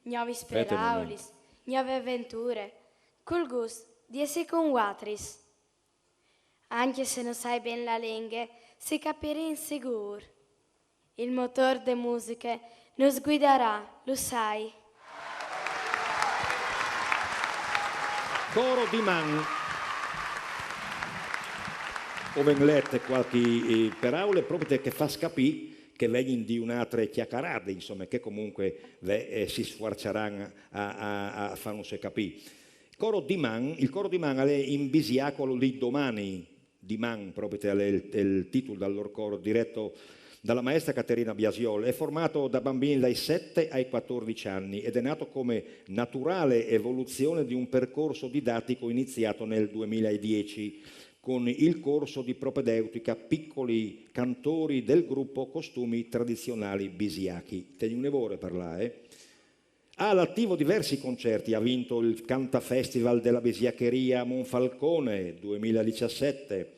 Gnovis peraulis, gnove aventure, cul gust di jessi cun vuatris. Ancje se no sai ben la lenghe, si capirìn sigûr. Il motôr de musiche nus guidarà, lu sai. Coro Diman. O vegn lete cualchi eh, peraule propit che fâs capî che vegnin di une altre cjacarade, insome, che comunque ve, eh, si sfuarçaran a, a, a fânus capî. Coro Diman, il coro Diman al è in bisiac, al vûl dî domani, Diman, propit al è il, il titul dal lôr coro diret Dalla maestra Caterina Biasiol, è formato da bambini dai sette ai quattordici anni ed è nato come naturale evoluzione di un percorso didattico iniziato nel duemiladieci con il corso di propedeutica Piccoli cantori del gruppo Costumi tradizionali bisiachi. Teni une vore per là, eh? Ha all'attivo diversi concerti, ha vinto il Canta Festival della Bisiacheria a Monfalcone duemiladiciassette,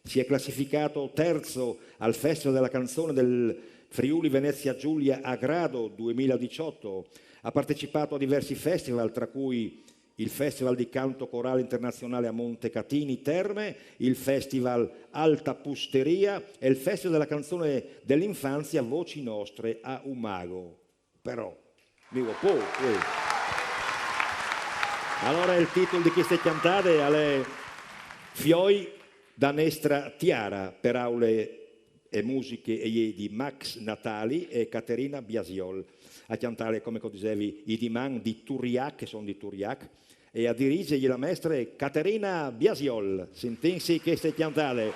si è classificato terzo al Festival della canzone del Friuli Venezia Giulia a Grado duemiladiciotto, ha partecipato a diversi festival, tra cui il Festival di Canto Corale Internazionale a Monte Catini Terme, il Festival Alta Pusteria e il Festival della canzone dell'infanzia Voci Nostre a Umago. Però, mi vuoi po', eh. Allora il titolo di queste cantate è Fioi da nestra tiara, per aule e musiche e di Max Natali e Caterina Biasiol. A cantare, come dicevi, i Diman di Turiac, che sono di Turiac, e a dirigere la maestra Caterina Biasiol. Sentensi queste cantare.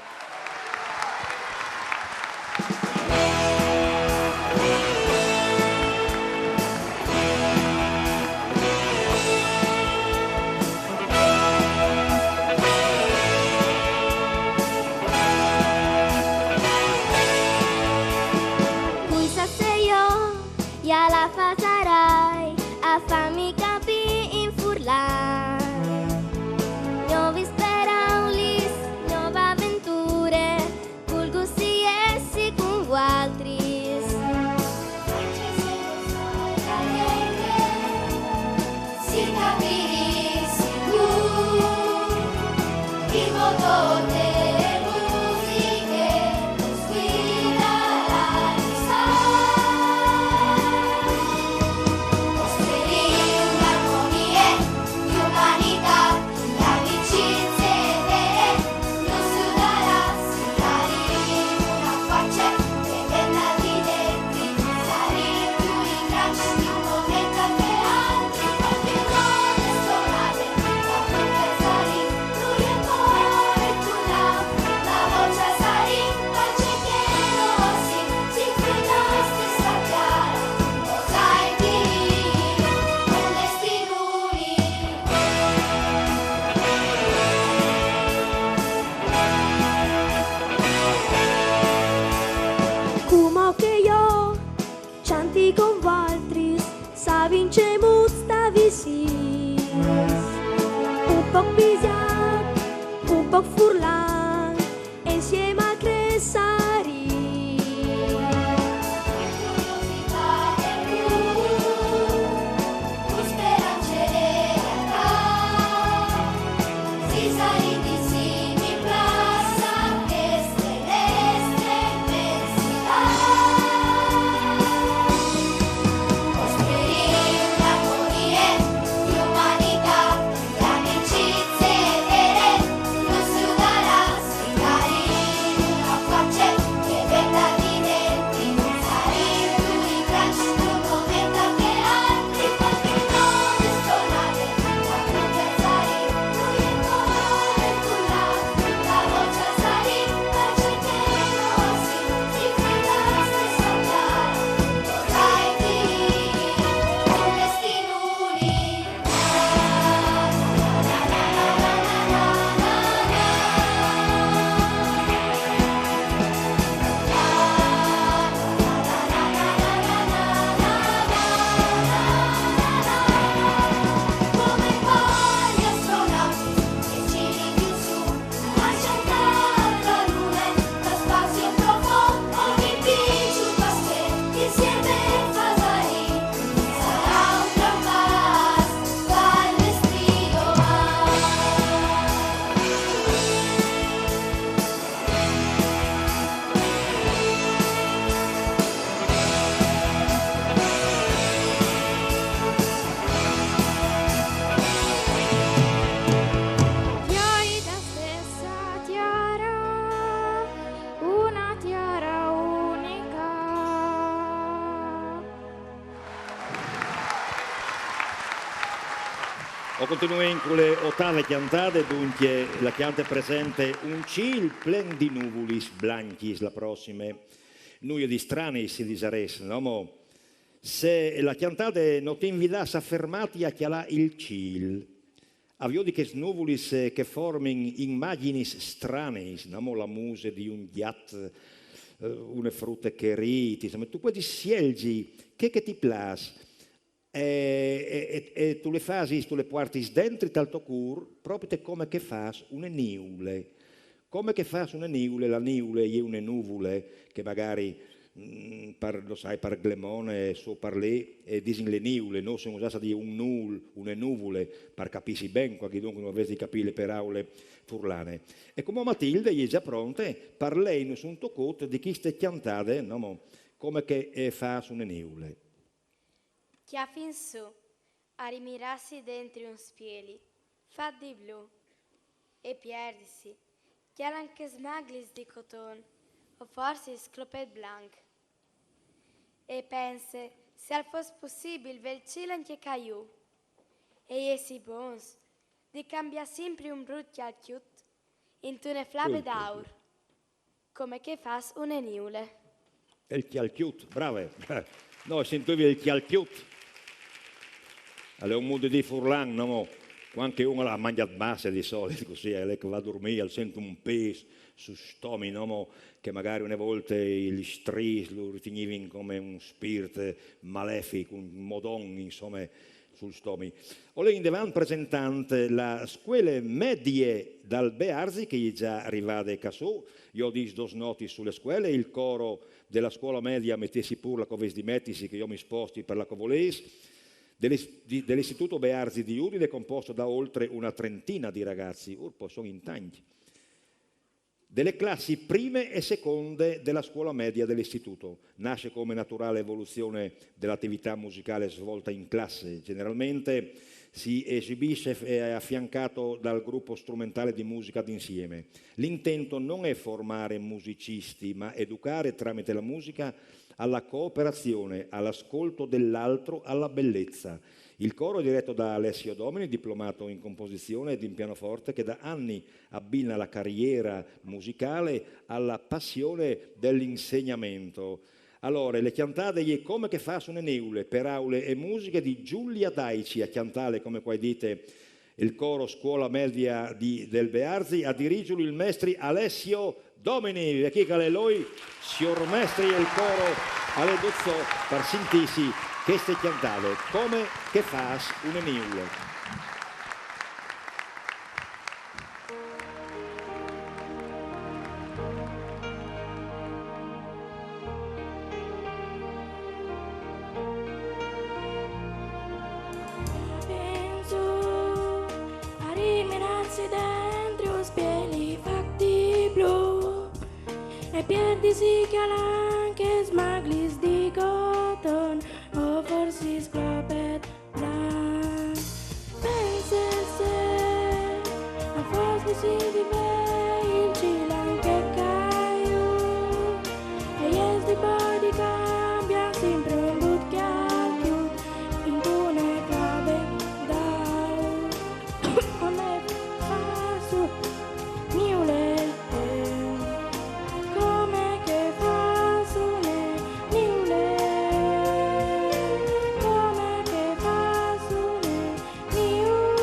Cui sa se io ja la fasarai a fami capì in furlan. Novis peraulis, nova aventure, vulgus si essi cun vualtris. Si capirì sicur il motor delle musiche. Cumò che io cianti con vualtris, sa vincemut sta visis. Un poc pisiat, un poc furlan, insieme a Cressari. O continuem cu le otave cjantade, dunque la cjante presente un cîl plen di nuvulis blancjis la prossime. Nuie di strani, si disarès, no mo? Se la cjantade no ti invidàs a fermâti a cjalâ il cîl, a viodi chês nuvulis, eh, che formin imagjinis stranis, no mo, la muse di un gjat, eh, une frute che rît, insome, tu puedis sielzi chê che ti plâs. E, e, e, e tu le fasis, tu le puartis dentri tal to cûr, propite come che fâs une niule. Come che fâs une niule, la niule e je une nuvule che magari, mm, par, no sai, par Glemone, sù par lì, e disin le niule, nô semus usâts a dî un nûl, une nuvule, par capîsi ben, cualchidun che nol vês di capî le peraule furlane. E cumò Matilde e je za pronte par leinus un tocot di cheste cjantade, no mo, come che, eh, fâs une niule. Cjafin sù, a rimirâsi dentri un spieli, fat di blu, e pierdisi, cjalant chês maglis di coton, o forsit clopet blanc. E pense, se al fos pussibil vê il cîl ancje ca jù, e jessi bons di cambiâ simpri un brut cjalcjut intune flabe d'aur. Come che fâs une niule. Il cjalcjut, brave. No, sintûvi il cjalcjut. Al è un mût di dî furlan, no mo? Cuant che un al à mangjât masse di solit, cussì, al è che al va a durmî, al sint un pîs sul stomi, no mo? Che magari une volte i striis lu ritignivin come un spirt malefic, un modon, insome, sul stomi. O lei indevant presentant la scuele medie dal Bearzi, che e je za rivade ca sù. Jo o dîs dôs notis su le scuele, il coro de la scuola media, metêsi pûr là che o vês di metisi, che jo mi sposti par là che o volês, de l'is-, di, de l'Istituto Bearzi di Udine, composto da oltre una trentina di ragazzi, urpo, son in tancj, de le classi prime e seconde de la scuola media de l'Istituto. Nasce come naturale evoluzione de l'attività musicale svolta in classe. Generalmente si esibisce f-, eh, affiancato dal gruppo strumentale di musica d'insieme. L'intento non è formare musicisti, ma educare tramite la musica alla cooperazione, all'ascolto dell'altro, alla bellezza. Il coro è diretto da Alessio Domini, diplomato in composizione ed in pianoforte, che da anni abbina la carriera musicale alla passione dell'insegnamento. Alore, le cjantade e je Come che fâs une niule, peraule e musiche di Giulia Daici, a cjantâle, come che o ai dite, il coro Scuola Media di, del Bearzi, a dirigjulu il mestri Alessio Domini, e chi che al è lui, siôr mestri, e il coro al è dut sô par sintîsi cheste cjantade, Come che fâs une niule. Pensu a riminarsi dentri un spieli fat di blu e pierdisi cjalant chês maglis di coton, o forsit clopet blanc. Pense se al fos pussibil vê il cîl ancje ca jù, e jessi bons di cambiâ simpri un brut cjalcjut intune flabe d'aur. Come fâs une niule, come che fâs une niule, come che fâs une niule.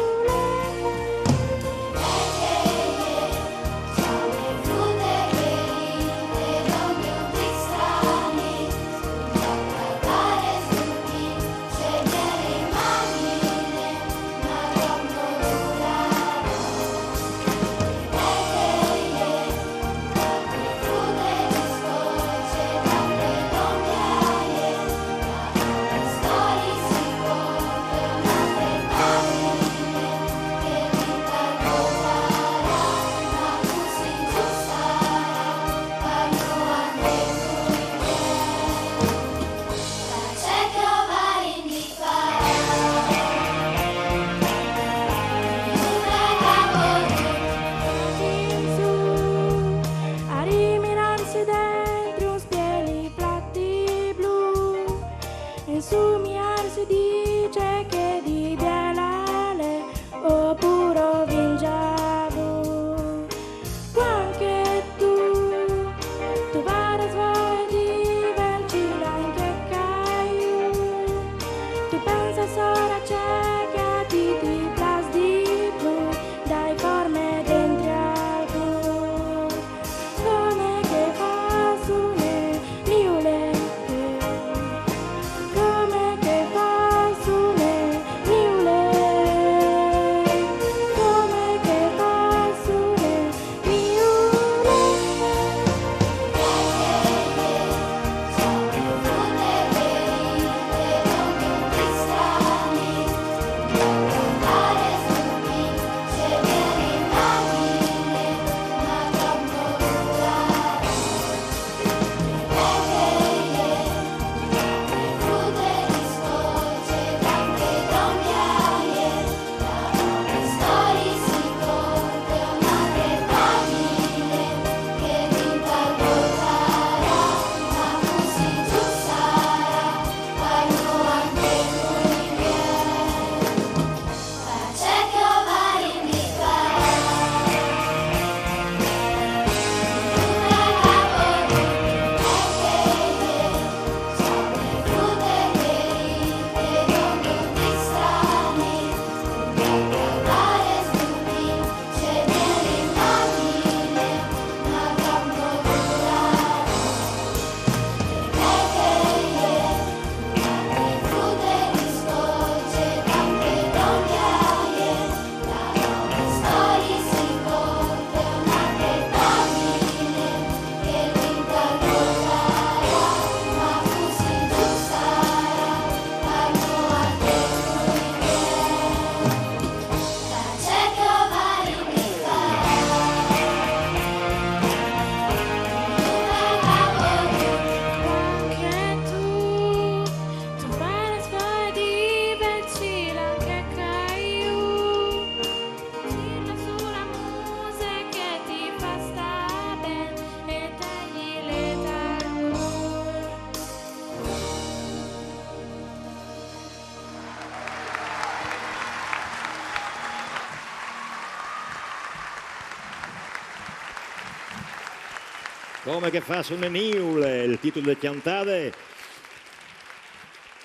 Come che fâs une niule, il titul de cjantade.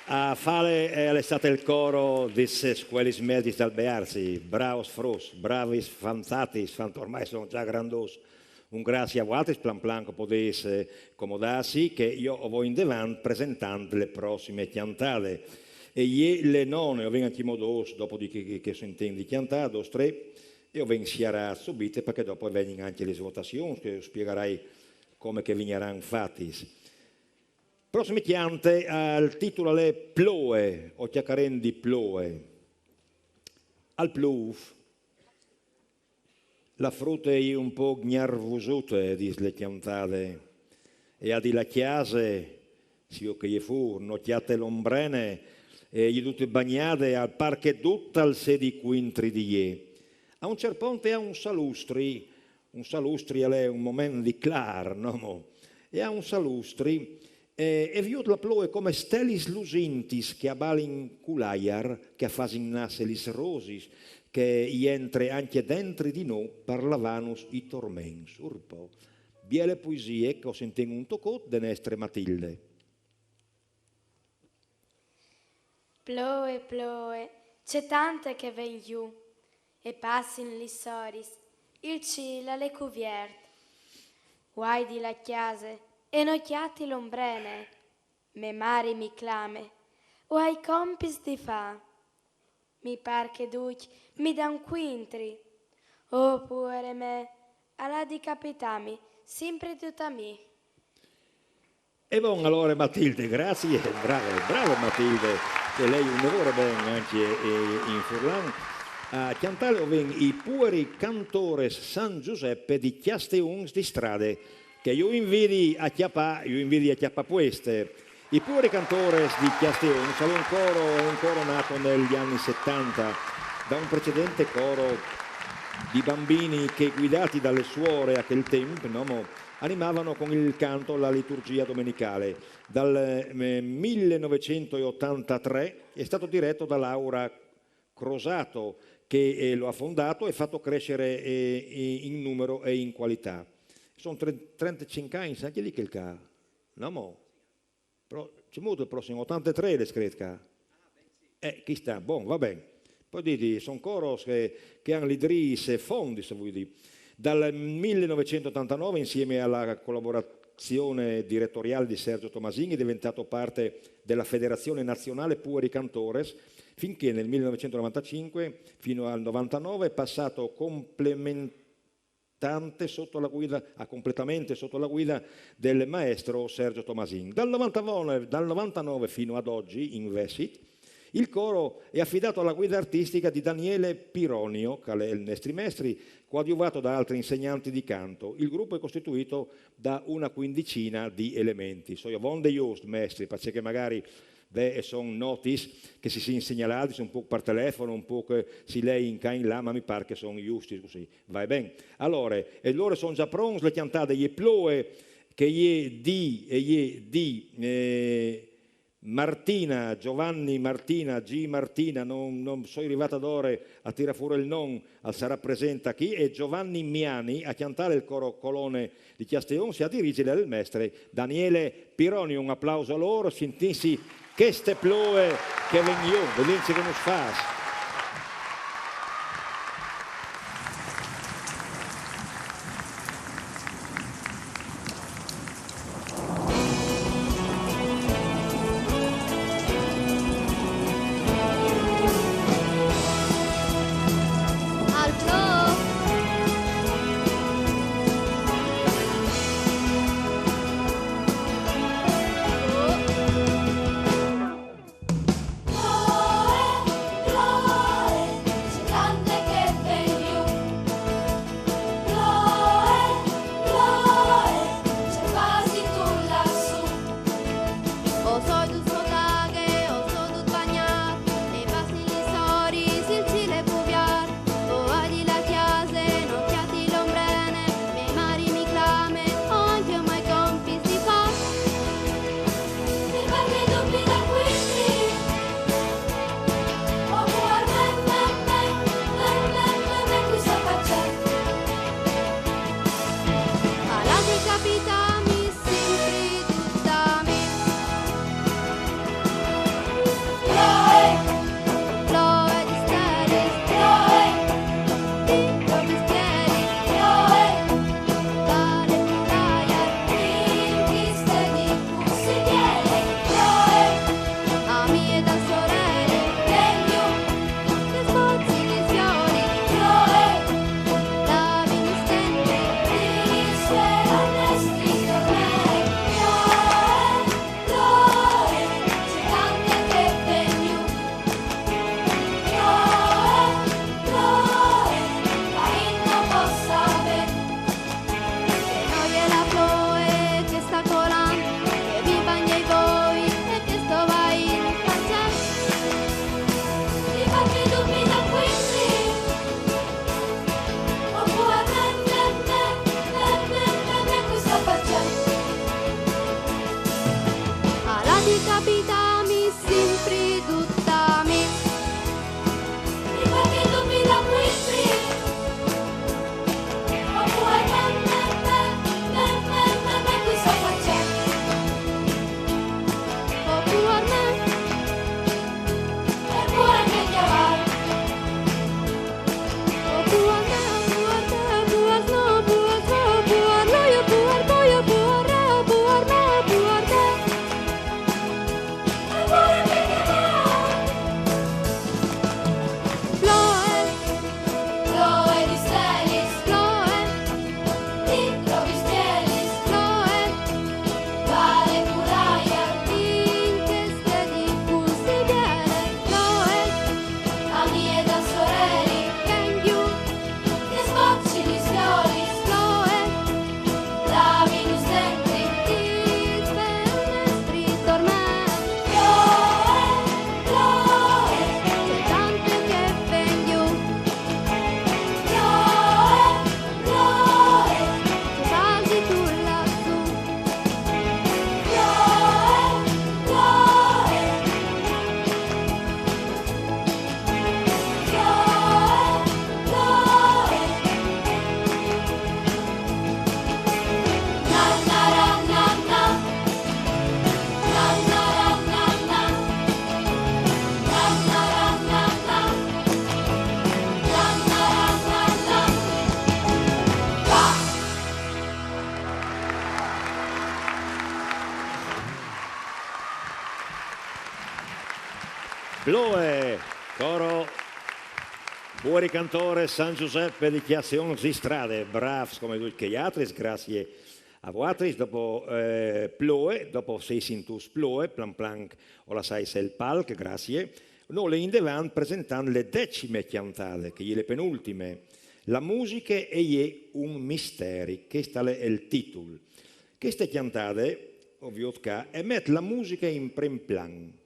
A fâle, eh, al è stât il coro des Scuelis Mediis dal Bearzi. Bravos fruts, bravis fantatis, fant-, ormai a son za grandôs. Un graciis a vualtris, plan plan che o podês, eh, comodâsi, che jo o voi indevant presentant la prossime cjantade. E je la none, o ven ancjemò dôs, dopo di che, che, che o sintìn di cjantâ, dôs, trê, e o ven sierât subite, parcè dopo a vegnin ancje lis votazions, che us spiegarai come che a vignaran fatis. Prossime cjante, eh, il titul al è Ploie, o cjacarìn di ploie. Al plûf. La frute e je un pôc gnervosute, e dîs la cjantade. E a di la cjase, sio che e je fûr, no cjate l'ombrene, e e je dute bagnade, al pâr che dut al sedi cuintri di jê. A un cert pont e à un salustri, un salustri al è un moment di clâr, no mo? E à un salustri, e, e viôt la ploie come stelis lusintis che a balin cul aiar, che a fasin nasse lis rosis, che jentre ancje dentri di nô par lavânus i torments. Urpo. Biele poesie che o sintìn un tocot de nestre Matilde. Ploie, ploie, ce tante che e ven jù, e a passin lis oris, il cîl al è cuviert. O ai di la cjase e no cjati l'ombrene, mê mari mi clame, o ai compits di fâ. Mi pâr che ducj mi dan cuintri. Oh, puare me, al à di capitâmi simpri dut a mi. E bon, alore Matilde, graciis, brave, brave Matilde, che e lei une vore ben ancje, eh, in furlan. A cjantâle o ven i Puari Cantores San Giuseppe di Cjasteons di Strade, che jo o invidi a cjapâ, jo o invidi a cjapâ pueste. I Puari Cantores di Cjasteons al è un coro, è un coro nato negli anni settanta da un precedente coro di bambini che, guidati dalle suore a quel tempo, no, mo, animavano con il canto la liturgia domenicale. Dal, eh, millenovecentottantatré è stato diretto da Laura Crosato, che, eh, lo ha fondato e fatto crescere, eh, in numero e in qualità. Son tre-, trentacinc agns, ancje li che al ca. No mo? Però, ce mût il prossim, ottantatré al è scrit ca. Eh, chi sta, bon, va ben. Po dîs, son coros che, che a àn lidrîts fondis, se o vuei dî. Dal millenovecentottantanove, insieme alla collaborazione direttoriale di Sergio Tomasin, è diventato parte della Federazione Nazionale Pueri Cantores, finché nel millenovecentonovantacinque fino al novantanove è passato complementante sotto la guida, a completamente sotto la guida del maestro Sergio Tomasin. Dal novantanove, dal novantanove fino ad oggi, in Vessit, il coro è affidato alla guida artistica di Daniele Pironio, che è il nestri mestri, coadiuvato da altri insegnanti di canto. Il gruppo è costituito da una quindicina di elementi. Soi avonde just, mestri, parcè che magari ve e son notis che si sin segnalâts un pôc par telefono, un pôc che si lei in ca in là, ma mi pâr che son justis cussì. Va ben. Alore, e lôr a son za pronts, la cjantade e je Ploie, che e je di, e je di, eh, Martina, Giovanni Martina, G Martina, no, no soi rivât adore a tirâ fûr il non, al sarà present chi, e Giovanni Miani a cjantâ il coro Colone di Cjasteons e a dirî il mestri Daniele Pironio. Un aplaus a lôr, sintìnsi cheste ploie che e ven jù, viodìn ce che nus fâs. Ploe, coro Buori Cantore San Giuseppe di Chiazion Zistrade, brâfs come ducj chei altris, grazie a voaltris. Dopo eh, Ploe, dopo sei sintûts Ploe, plan plan o lassais il palc, grazie. Nô leìn indevant presentant le decime cjantade, che e je le penultime. La musiche e je un misteri, chest al è il titul. Cheste cjantade, o viôt ca, e met la musiche in prin plan.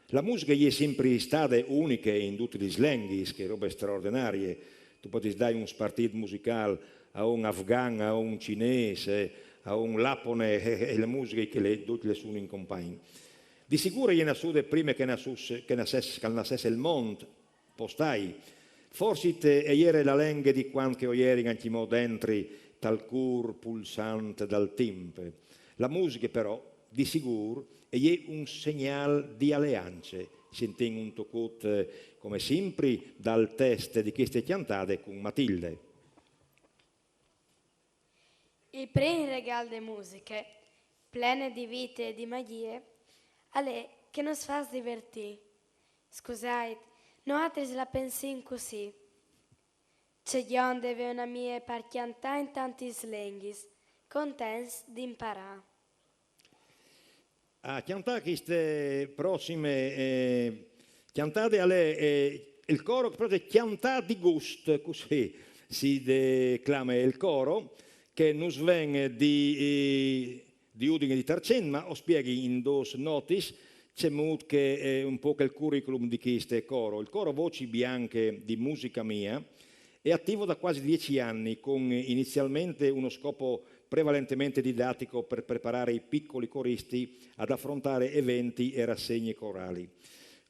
La musiche e je simpri stade uniche in dutis lis lenghis, chê robe straordenarie. Tu podis dâi un spartît musicâl a un afgan, a un cinês, eh, a un lapone, eh, eh, e la musiche che le, ducj le sunin compagn. Di sigûr e je nassude prime che nassus-, che nasses-, che al nassès il mont, postai. Forsit e jere la lenghe di cuant che o jerin ancjemò dentri tal cûr pulsant dal timp. La musiche però, di sigûr, e je un segnâl di aleance. Sintìn un tocut, eh, come simpri, dal test di cheste cjantade cun Matilde. Il prin regâl de musiche, plene di vite e di magjie, al è che nus fâs divertî. Scusait, noaltris la pensìn cussì. Ce gjonde vê un amì par cjantâ in tantis lenghis, contents di imparâ. A cjantâ cheste prossime eh, cjantade al è eh, il coro, propit Cjantâ di gust, cussì si declame il coro, che nus ven di, eh, di Udine, di Tarcent, ma o spieghi in dôs notis cemût che, eh, un pôc il curriculum di chest coro. Il coro Voci Bianche di Musica Mia è attivo da quasi dieci anni, con inizialmente uno scopo prevalentemente didattico per preparare i piccoli coristi ad affrontare eventi e rassegne corali.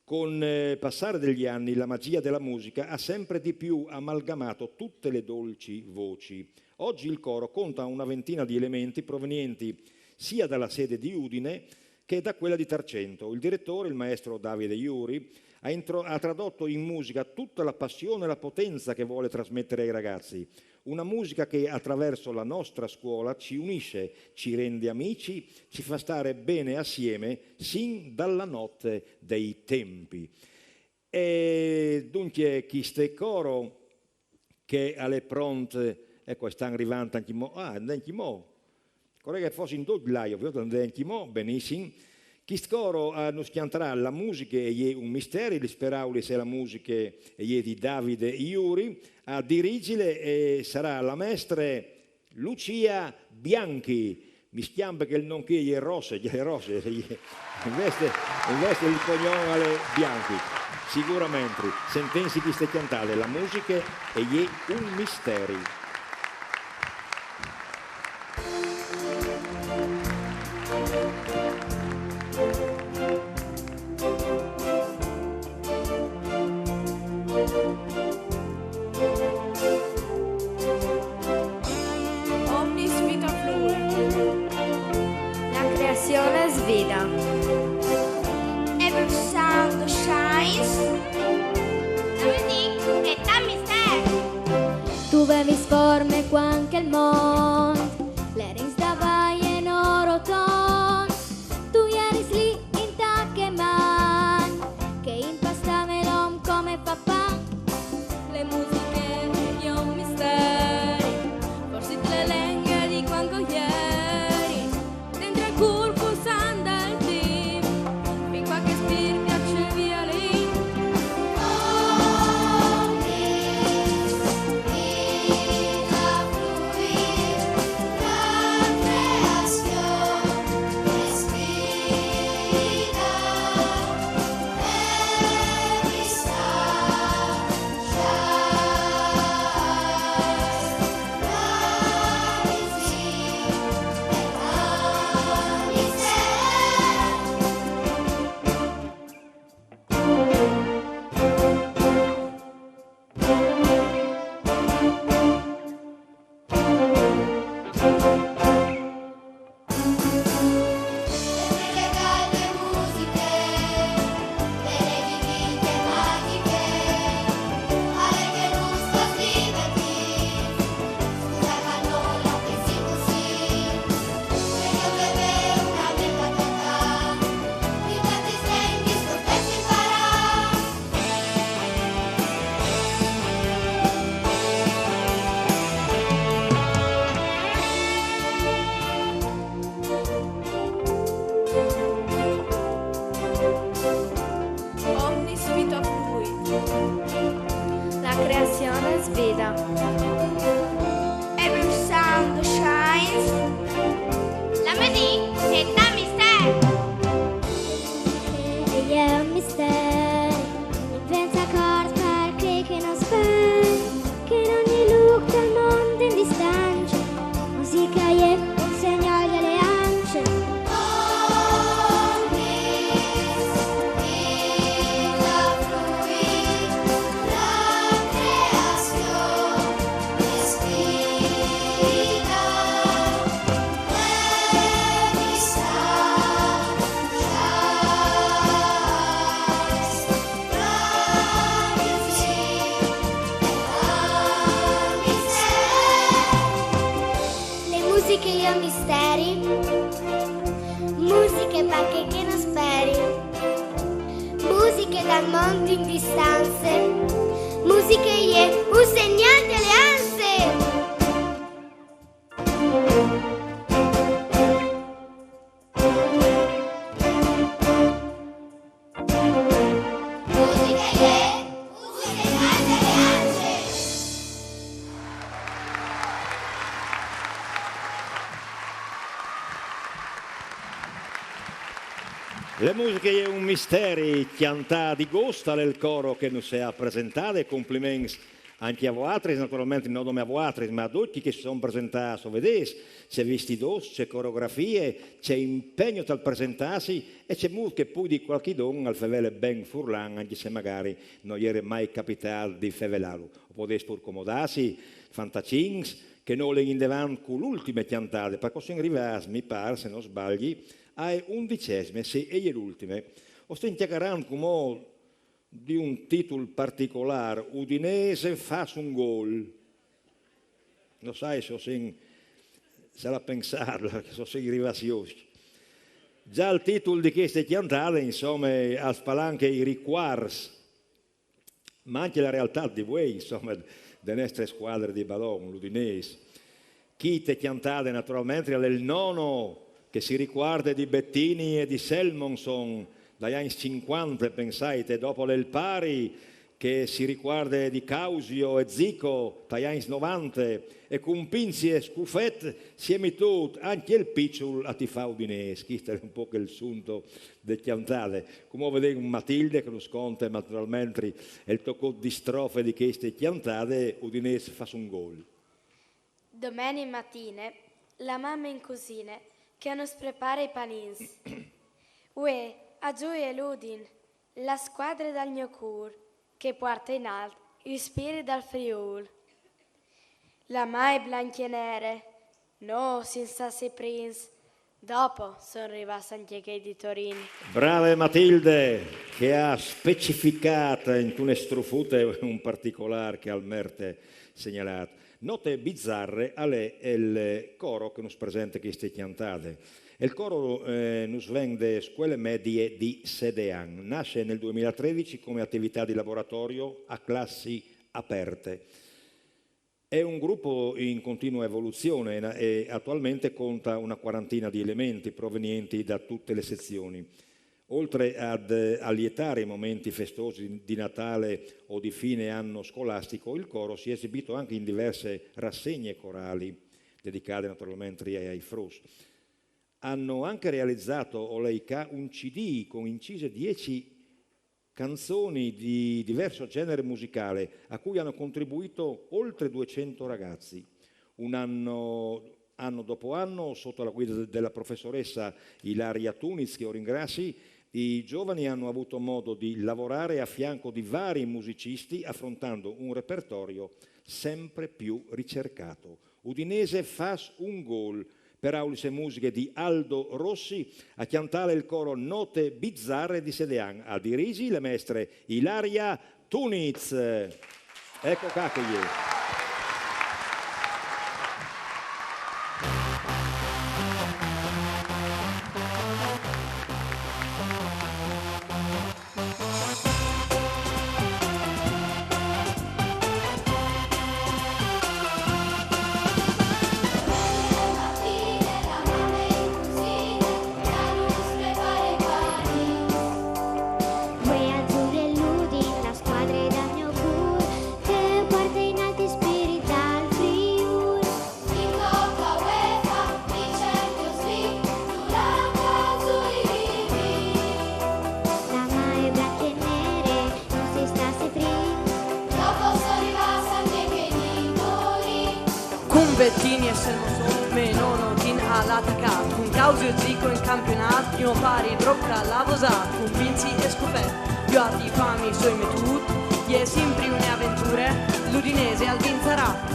Con eh, passare degli anni la magia della musica ha sempre di più amalgamato tutte le dolci voci. Oggi il coro conta una ventina di elementi provenienti sia dalla sede di Udine che da quella di Tarcento. Il direttore, il maestro Davide Iuri, ha, intro- ha tradotto in musica tutta la passione e la potenza che vuole trasmettere ai ragazzi. Una musica che attraverso la nostra scuola ci unisce, ci rende amici, ci fa stare bene assieme sin dalla notte dei tempi. E duncje, cheste coro che al è pront, eco, a stan rivant ancjemò, ah, ancjemò. Coreghje, fossin ducj là, o viôt, ancjemò, benissim. Chest coro eh, nus cjantarà La musiche e je un misteri, lis peraulis e la musiche e je di Davide Iuri, a dirigile e sarà la mestre Lucia Bianchi. Mi scjampe che il non chi e je Rosse, e je Rosse, e je- invest, invest il cognon al è Bianchi, sigurementri. Sintìnsi cheste cjantade, La musiche e je un misteri. Omnis vita fluit. La creazione sveda. Every sound shines. Music è un mistero. Tu vevis forme cuant che il mont l'era in sta baie no rotont. Tu jeris li inta che man che impastave l'om come papà. Le musiche e je un misteri, forsit le lenghe di cuant che o jeris, dentri al cûr pulsant dal timp, fin cuant che il spirt al viaç vialin. Musiche e misteri, musiche pa' chi che non speri, musiche dal mondo in distanze, musiche e un segnal di alleanze. Le musiche e un misteri, cjantà di Gosta, l'è il coro che nus à presentà, e compliments anche a voatris, naturalment, no nome a voatris, ma a ducj chì si son presentàts, o vedês, ce vistidôs, ce coreografie, ce impegno tal presentâsi e ce mût che poi di cualchidun al fevele ben furlan, anche se magari no jere mai capitât di fevelâlu. O podês pur comodâsi, fantacincs, che nô lin indevant cu l'ultime cjantade, parcè che o sin rivâts, mi pâr, se no sbagli, ae undicesime, sì, e je l'ultime. O stin cjacarant cumò di un titul particolâr, Udinese fâs un gol. No sai se o sin, se la pensât, se o sin rivâts juscj. Za il titul di cheste cjantade, insome, al spalanche i ricuarts, ma anche la realtât di vuê, insome, de nestre scuadre di balon, l'Udinês. Cheste cjantade, naturalment, al è il nono che si ricuarde di Bettini e di Selmonson dai agns cincuante, pensait, e dopo l'è il pari che si ricuarde di Causio e Zico dai agns novante, e cun Pinzi e Scufet si è mitût anche il piçul a tifâ Udinês. Chest al è un pôc il sunto de cjantade. Cumò o vedìn Matilde che nus conte, naturalment, il tocâ di strofe di cheste cjantade, Udinese fâs un gol. Domenie matine, la mame in cusine che nus prepare i panins. Uè, a zuie l'Udin, la scuadre dal gno cûr, che puarte in alt il spirit dal Friûl. La mae blancje e nere, nô sin stâts i prins, dopo son rivâts anche chei di Torin. Brave Matilde, che à specificât intune strufute un particolâr che al merte segnalât. Note Bizarre al è il coro che nus presente cheste cjantade. Il coro, eh, nus ven de scuele medie di Sedean. Nasce nel duemilatredici come attività di laboratorio a classi aperte. È un gruppo in continua evoluzione e attualmente conta una quarantina di elementi provenienti da tutte le sezioni. Oltre ad allietare i momenti festosi di Natale o di fine anno scolastico, il coro si è esibito anche in diverse rassegne corali, dedicate naturalmente ai fruts. Hanno anche realizzato, o lei ca, un C D con incise dieci canzoni di diverso genere musicale, a cui hanno contribuito oltre duecento ragazzi. Un anno, anno dopo anno, sotto la guida de-, della professoressa Ilaria Tuniz, che io ringrazii, i giovani hanno avuto modo di lavorare a fianco di vari musicisti, affrontando un repertorio sempre più ricercato. Udinese fâs un gol, per aulis e musiche di Aldo Rossi, a cjantâle il coro Note Bizarre di Sedean, a dirigi le mestre Ilaria Tuniz. Eco ca che e je. Cun Bettini e Selmoson, me nono Din al à tacât, cun Causio e Zico in campionât, gno pari drop ch'al à vosât, cun Pinzi e Scufet, jo a tifâmi soi metût, e je simpri une aventure, l'Udinese al vinzarà.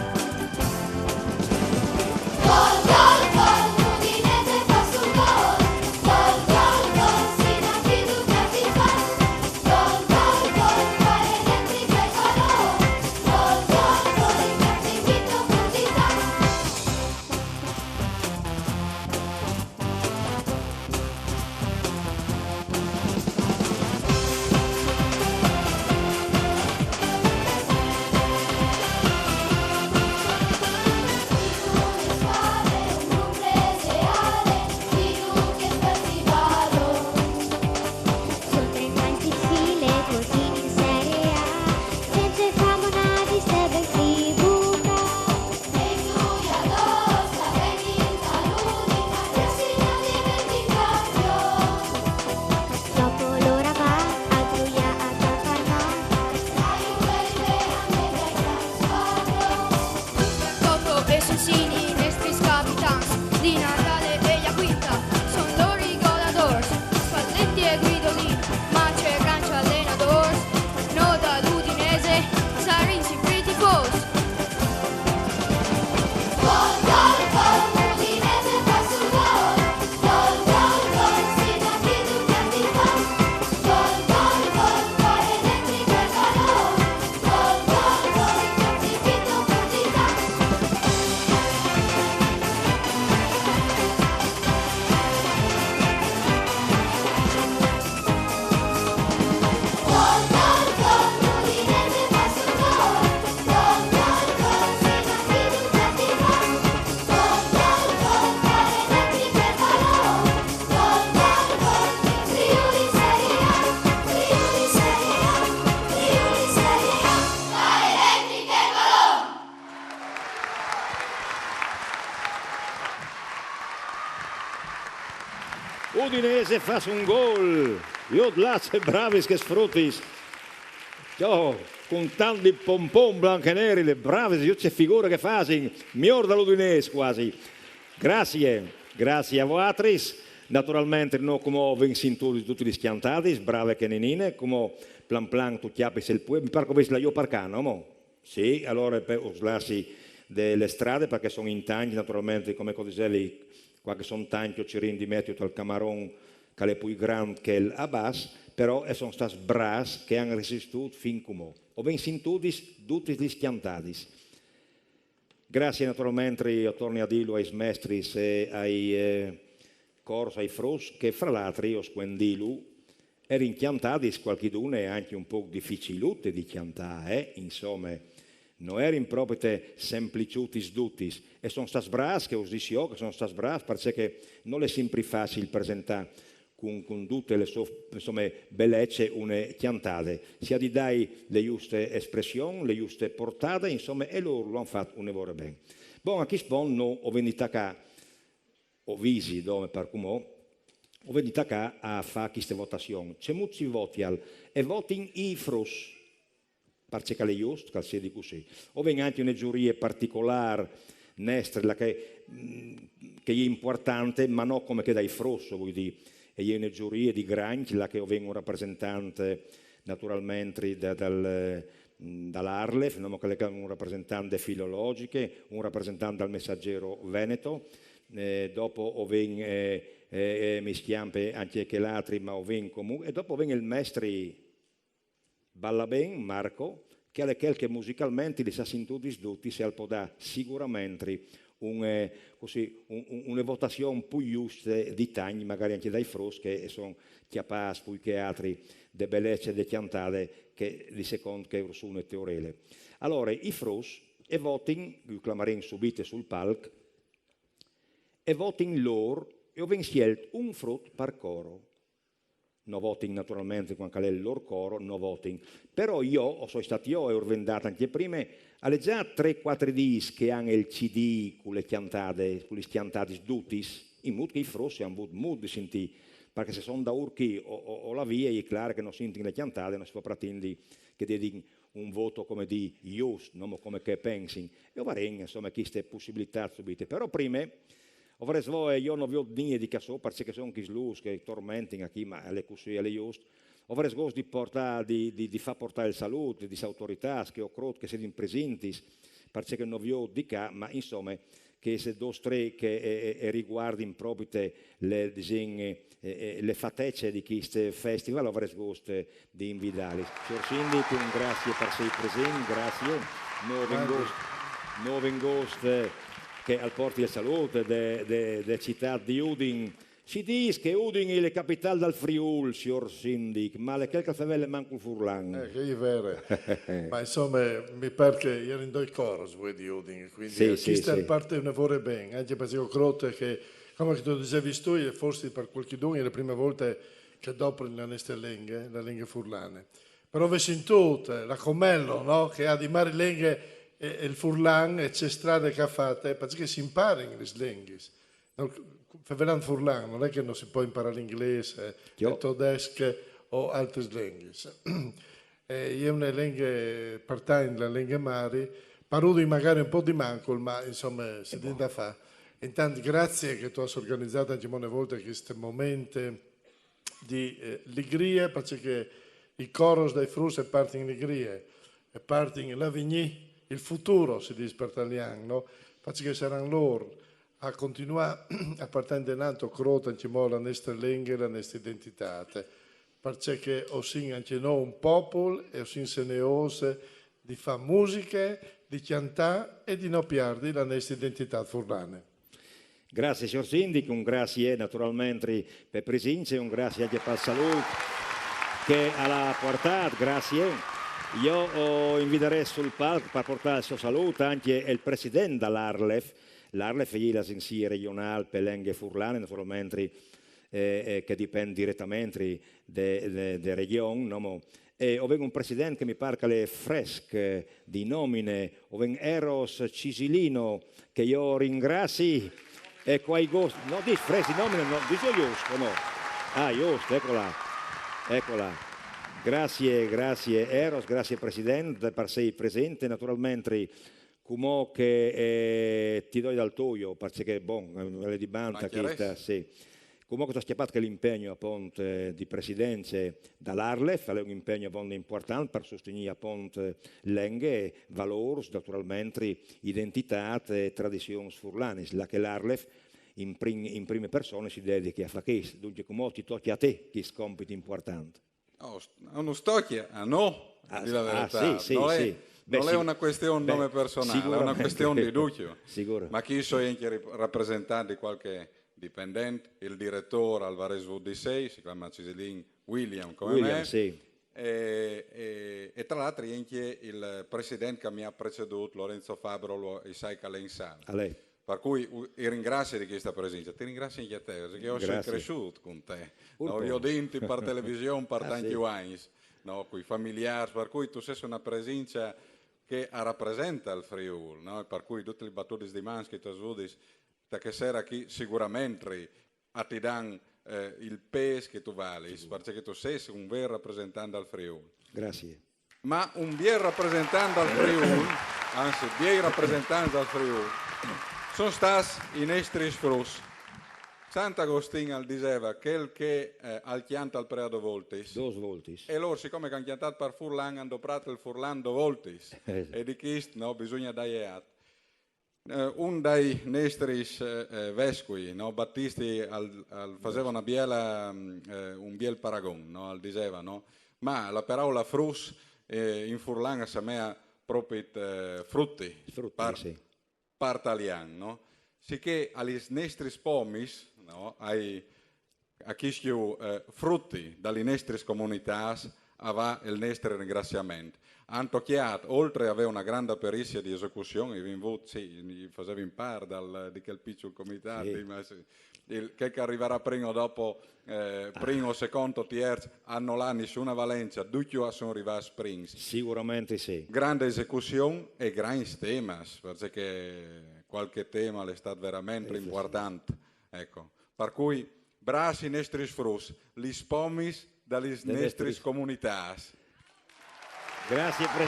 Sin i nestris capitans di Nadal e la Quinta, son lur i goladors, Spalletti e Guidolin, Mace e grans alenadors, no da l'Udinese, sarin simpri tifôs. Gol, gol, gol, l'Udinese fa sul gol. Gol, gol, gol, sì, da chi tu pianti fa. Gol, gol, gol, fare elettrica il balon. Gol, gol, gol, il calzifitto pubblicà. Udinese fâs un gol. Jot là, ce bravis chês frutis. Ciò, cun tant di pompon blanc e neri, lis bravis, jot ce figure che a fasin, miôr da l'Udinese cuasi. Grazie, grazie a voaltris. Naturalmentri no cumò o vin sintudis dutis lis cjantadis, brave che Ninine, cumò plan plan tu cjapis il puest, mi pâr che o vedi la jo par ca, no mo? Sì, alore pe-, us lassi de la strade, parcè che a son in tancj, naturalmentri, come che o disevi, cuant che a son tancj o cirìn di meti tal camaron che al è plui grant che al è a bas, però a son stâts brâfs che a àn resistût fin cumò. O vin sintudis dutis lis cjantadis. Grazie naturalmentri, o torni a dîlu, ai mestris e ai, eh, cors, ai fruts, che fra l'altri, o scuen dîlu, a jerin cjantadis cualchidune ancje un pôc dificilutes di cjantâ, eh? Insome, no a jerin propit sempliciutis dutis, e a son stâts brâfs, che us dîs jo che a son stâts brâfs, parcè che nol è simpri facil presentâ cun, cun dute la sô, insome, belece une cjantade. Si à di dâi la juste espression, la juste portade, insome, e lôr lu àn fat une vore ben. Bon, a chest pont nô o vin di tacâ, o visi dome par cumò, o vin di tacâ a fâ cheste votazion. Cemût si votial? E votin i fruts, parcè che al è just che al sedi cussì. O vin ancje une zurie particolâr nestre, là che, mm, che e je impuartante, ma no come chê dai fruts, o vuei dî. E je une zurie di grancj, là che o vin un rapresentant naturalmentri da, dal, mm, da l'ARLeF, no mo, che al è un rapresentant de Filologjiche, un rapresentant dal Messaggero Veneto, eh, dopo o vin, eh, eh, eh, mi scjampe ancje chel altri, ma o vin comunque, e dopo o vin il mestri Ballabén Marco, che al è chel che musicalmentri lis à sintudis dutis e al pues dâ siguramentri un, eh, cussì, un, un, une votazion plui juste di tancj, magari ancje dai fruts che a son cjapâts plui che altri de belece de cjantade che di secont che ur sune te orele. Alore, i fruts a votin, ju clamarìn subite sul palc, a votin lôr, e o vin sielt un frut par coro. No votin naturalmentri cuant che al è il lôr coro, no votin. Però jo o soi stât jo e ur vin dât ancje prime, al è za trê cuatri dîs che a àn il CD cu lis cjantadis, cu lis cjantadis dutis, in mût che i fruts a àn vût mût di sintî, parcè che se a son daûr chi o, o, o là vie, e je clâr che no sintin la cjantade, no si pues pretindi che a dedin un vot, come dî, just, no mo, come che a pensin. E o varìn, insome, cheste pussibilitât subite. Però prime, o varès voie, jo no viôt nie di ca sù, parcè che a son chês lûs che a tormentin achì, ma al è cussì, al è just. O varès gust di puartâ, di, di, di fâ puartâ il salût des autoritâts che o crôt che a sedin presintis, parcè che no viôt di ca, ma insome, chês dôs trê che, eh, eh, a riguardin propit la, disìn, eh, eh, la fatece di chest festival, o varès gust di invidâlis. Siôr sindic, un grazie par sei presint, grazie. No o vin gust, no o vin gust, eh, che al puarti il salût de, de, de citât di Udin. Si dîs che Udin e je la capitâl dal Friûl, siôr sindic, ma al è chel che al fevelin manco il furlan. Eh, che e je vere. Ma insome, mi pâr che a jerin doi coros, vuei, di Udin, cuindi sì, sì, cheste sì. Al parte une vore ben, ancje parcè che o crôt che, come che tu disevis tu, e forsit par cualchidun e je la prime volte che a doprin la nestre lenghe, la lenghe furlane. Però o vês sintût, eh, la Comello, no? Che e à di mari lenghe e, e il furlan, e ce strade che e à fate, parcè che si imparin lis lenghis. No, fevelant furlan, nol è che no si pues imparâ l'inglês, eh, il todesc o altris lenghis. Eh, e je une lenghe, par tancj la lenghe mari, Parudi magari un po' di mancul, ma insomma, si din da fa. Intant, grazie che tu hai organizzato anche una volta questo momento di eh, ligria, perché i coros dai fruts e partin ligrie, e partin l'avenir, il futuro, si dice per italiano, no? Perché saranno loro a continuare a partire in alto crota anche la nostra lingua e la nostra identità. Perché che o sin anche noi un popolo e o sin seneose di fare musica, di cantare e di non perdere la nostra identità furlana. Grazie, signor Sindic, un grazie naturalmente per presenza e un grazie anche per il saluto che ha portato, grazie. Io inviterei sul palco per portare il suo saluto anche il presidente dell'Arlef. L'Arlef è l'Agenzia Regionale per Lenghe Furlane, naturalmente eh, eh, che dipende direttamente de, de, de region, no? E ho un presidente che mi pare che è fresco di nomine, ho Eros Cisilino, che io ringrazio, e qua i gosti, no, dice fresco di nomine, no, dice giusto, no? Ah, giusto, eccola, eccola. Grazie, grazie Eros, grazie Presidente per essere presente, naturalmente Cumò che eh, ti do dal tuo, perché bon, eh, le di banda questa, sì. Cumò che ti ho schiappato che l'impegno appunto eh, di presidenza dall'Arlef, è un impegno appunto importante per sostenere appunto lenghe, valori, naturalmente identità e tradizioni furlanis, là che l'Arlef in, prim, in prime persone si dedica a fare questo. Dunque, cumò ti tocca a te questo compito importante. No, non sto a no, ah, di la verità. Ah, sì, sì, non, è, sì. Beh, non è una questione di nome personale, è una questione di duccio. Sicuro. Ma chi so anche rappresentante di qualche dipendente, il direttore al Vares V D sei, si chiama Cisilin William, come William, me. Sì. E, e, e, tra l'altro anche il presidente che mi ha preceduto, Lorenzo Fabro, lo, i sai che l'è in sala. A lei. Per cui ti ringrazio di questa presenza, ti ringrazio anche a te, perché io sono cresciuto con te. No, io denti per televisione per ah, tanti sì. Anni, no, con i familiari, per cui tu sei una presenza che rappresenta il Friuli, no? Per cui tutte le battute di Mansky, tu sudis, da che sera qui sicuramente a ti dan eh, il peso che tu vali, perché tu sei un vero rappresentante del Friuli. Grazie. Ma un vero rappresentante del Friuli, anzi, veri rappresentanti del Friuli, sono stati i nostri fruts. Sant'Agostino al diceva, quel che eh, al chianta al prega due volte. Due volte. E loro, siccome che hanno chiantato per furlan, hanno doprato il furlan due volte. Eh, sì. E di questo no, bisogna dare atto. Eh, un dai nostri eh, vescui, no? Battisti, al, al, faceva una biela, eh, un biel paragon, no? Al diceva, no? Ma la parola frus eh, in furlan assamea proprio eh, frutti, frutti par, sì. Par talian, no? Sicché agli nostri pomis, no? Ai, a chi schiu eh, frutti dalle nostre comunità, a va il nostro ringraziamento. Anto Chiat, oltre ad avere una grande perizia di esecuzione, i vinvut, sì, i facevi in par dal, di quel piccolo comitato, sì. Ma sì, il, che, che arriverà prima o dopo, eh, prima o secondo, terzo, hanno là nessuna valenza, duccio sono arrivati springs. Sicuramente sì. Grande esecuzione e grandi temas, perché qualche tema è stato veramente eh, importante. Sì. Ecco. Per cui, brasi nestris frus, lis pomis da lis nestris comunitàs. Grazie, pre...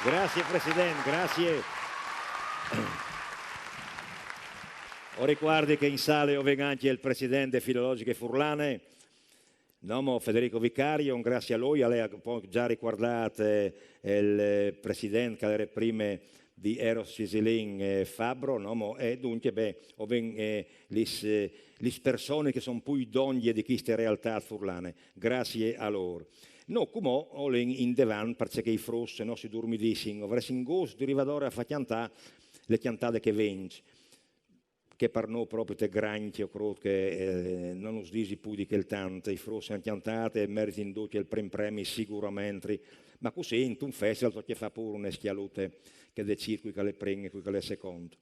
grazie Presidente, grazie. O ricordi che in sale o venga anche il Presidente Filologiche Furlane, nomo Federico Vicario, un grazie a lui, a lei ha già ricordato eh, il Presidente che era prima di Eros Cisilin eh, Fabro, nomo, e dunque, beh, o ben eh, lis, eh, lis persone che sono più donde di queste realtà furlane, grazie a loro. No, come ho in, in devan, perché i fruts no si dormidissin, avresti in gusto di arrivare a far cantare le cantate che vengono che per noi proprio te granchio, credo che eh, non us disi più di quel tanto, i frusi hanno cantato e meriti in duccio il prim premi sicuramente, ma così in un festival tocca fare pure una schialute che de circui che le prime, qui che le secondo.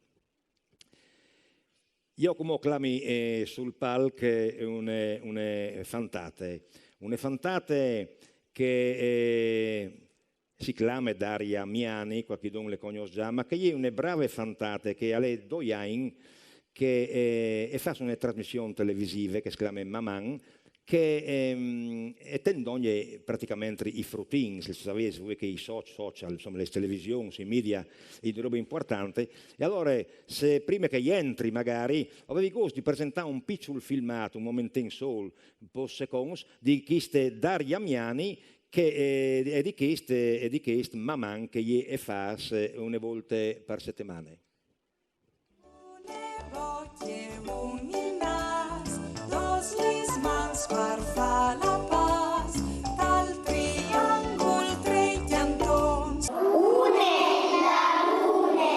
Io come clami eh, sul palco une, une fantate, une fantate che eh, si clama Daria Miani, qualcuno le conosce già, ma che è una brava fantate che ha due anni che eh, fa una trasmissione televisiva che si chiama Maman, che ehm, e ten dongje praticamente i frutins, se savês vuê che i soc-, social, insome, lis televisions, i media, i robe impuartante. E alore, se prime che i entri magari, o vevi gost di presentâ un piçul filmât, un momentin sôl, pôcs seconts, di cheste Daria Miani, che eh, e di chest, e di chest Maman che e fâs une volte par setemane. Une bocje, un il nâs, dôs lis mans par fâ la pâs, tal triangul trê cjantons. Une, la lune,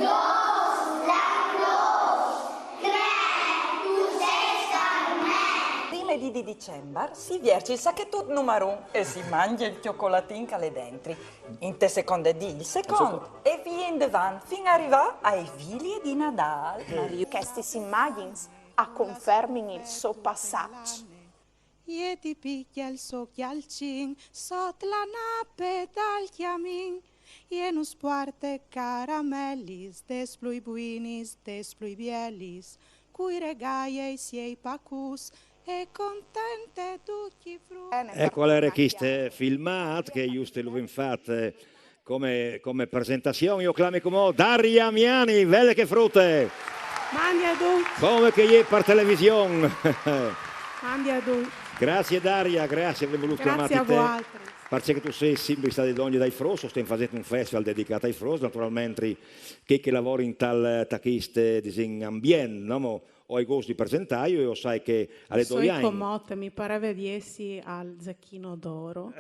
dôs, la crôs, trê, tu sês par me. Prime dì di Dicembar si vierç il sachetut numar un e si mangje il cjocolatin che al è dentri. Inte seconde dì il secont e vie indevant fin a rivâ ae vilie di Nadâl. Chestis imagjins a confermin il so passaç. E ti picje il so cjalcin sot la nape dal cjamin, e nus puarte caramelis des plui buinis, des plui bielis, cui regaie i siei pacuts e contente ducj i fruts. Eco, alore chest filmât che juste lu vin fat eh, come, come presentazion, jo clami cumò Daria Miani, vele che frute! Mandi a ducj. Come che e je par television. Mandi a ducj. Graciis Daria, graciis, o vin volût clamâti te. Graciis a voaltris. Parcè che tu sês simpri stade dongje dai fruts, o stin fasint un festival dedicât ai fruts, naturalmentri chei che a lavorin tal, ta chest, disìn, ambient, no? Mo o ai gost di presentâju e o sai che al è doi agns. Soi comote, mi pareve di jessi al Zecchino d'Oro.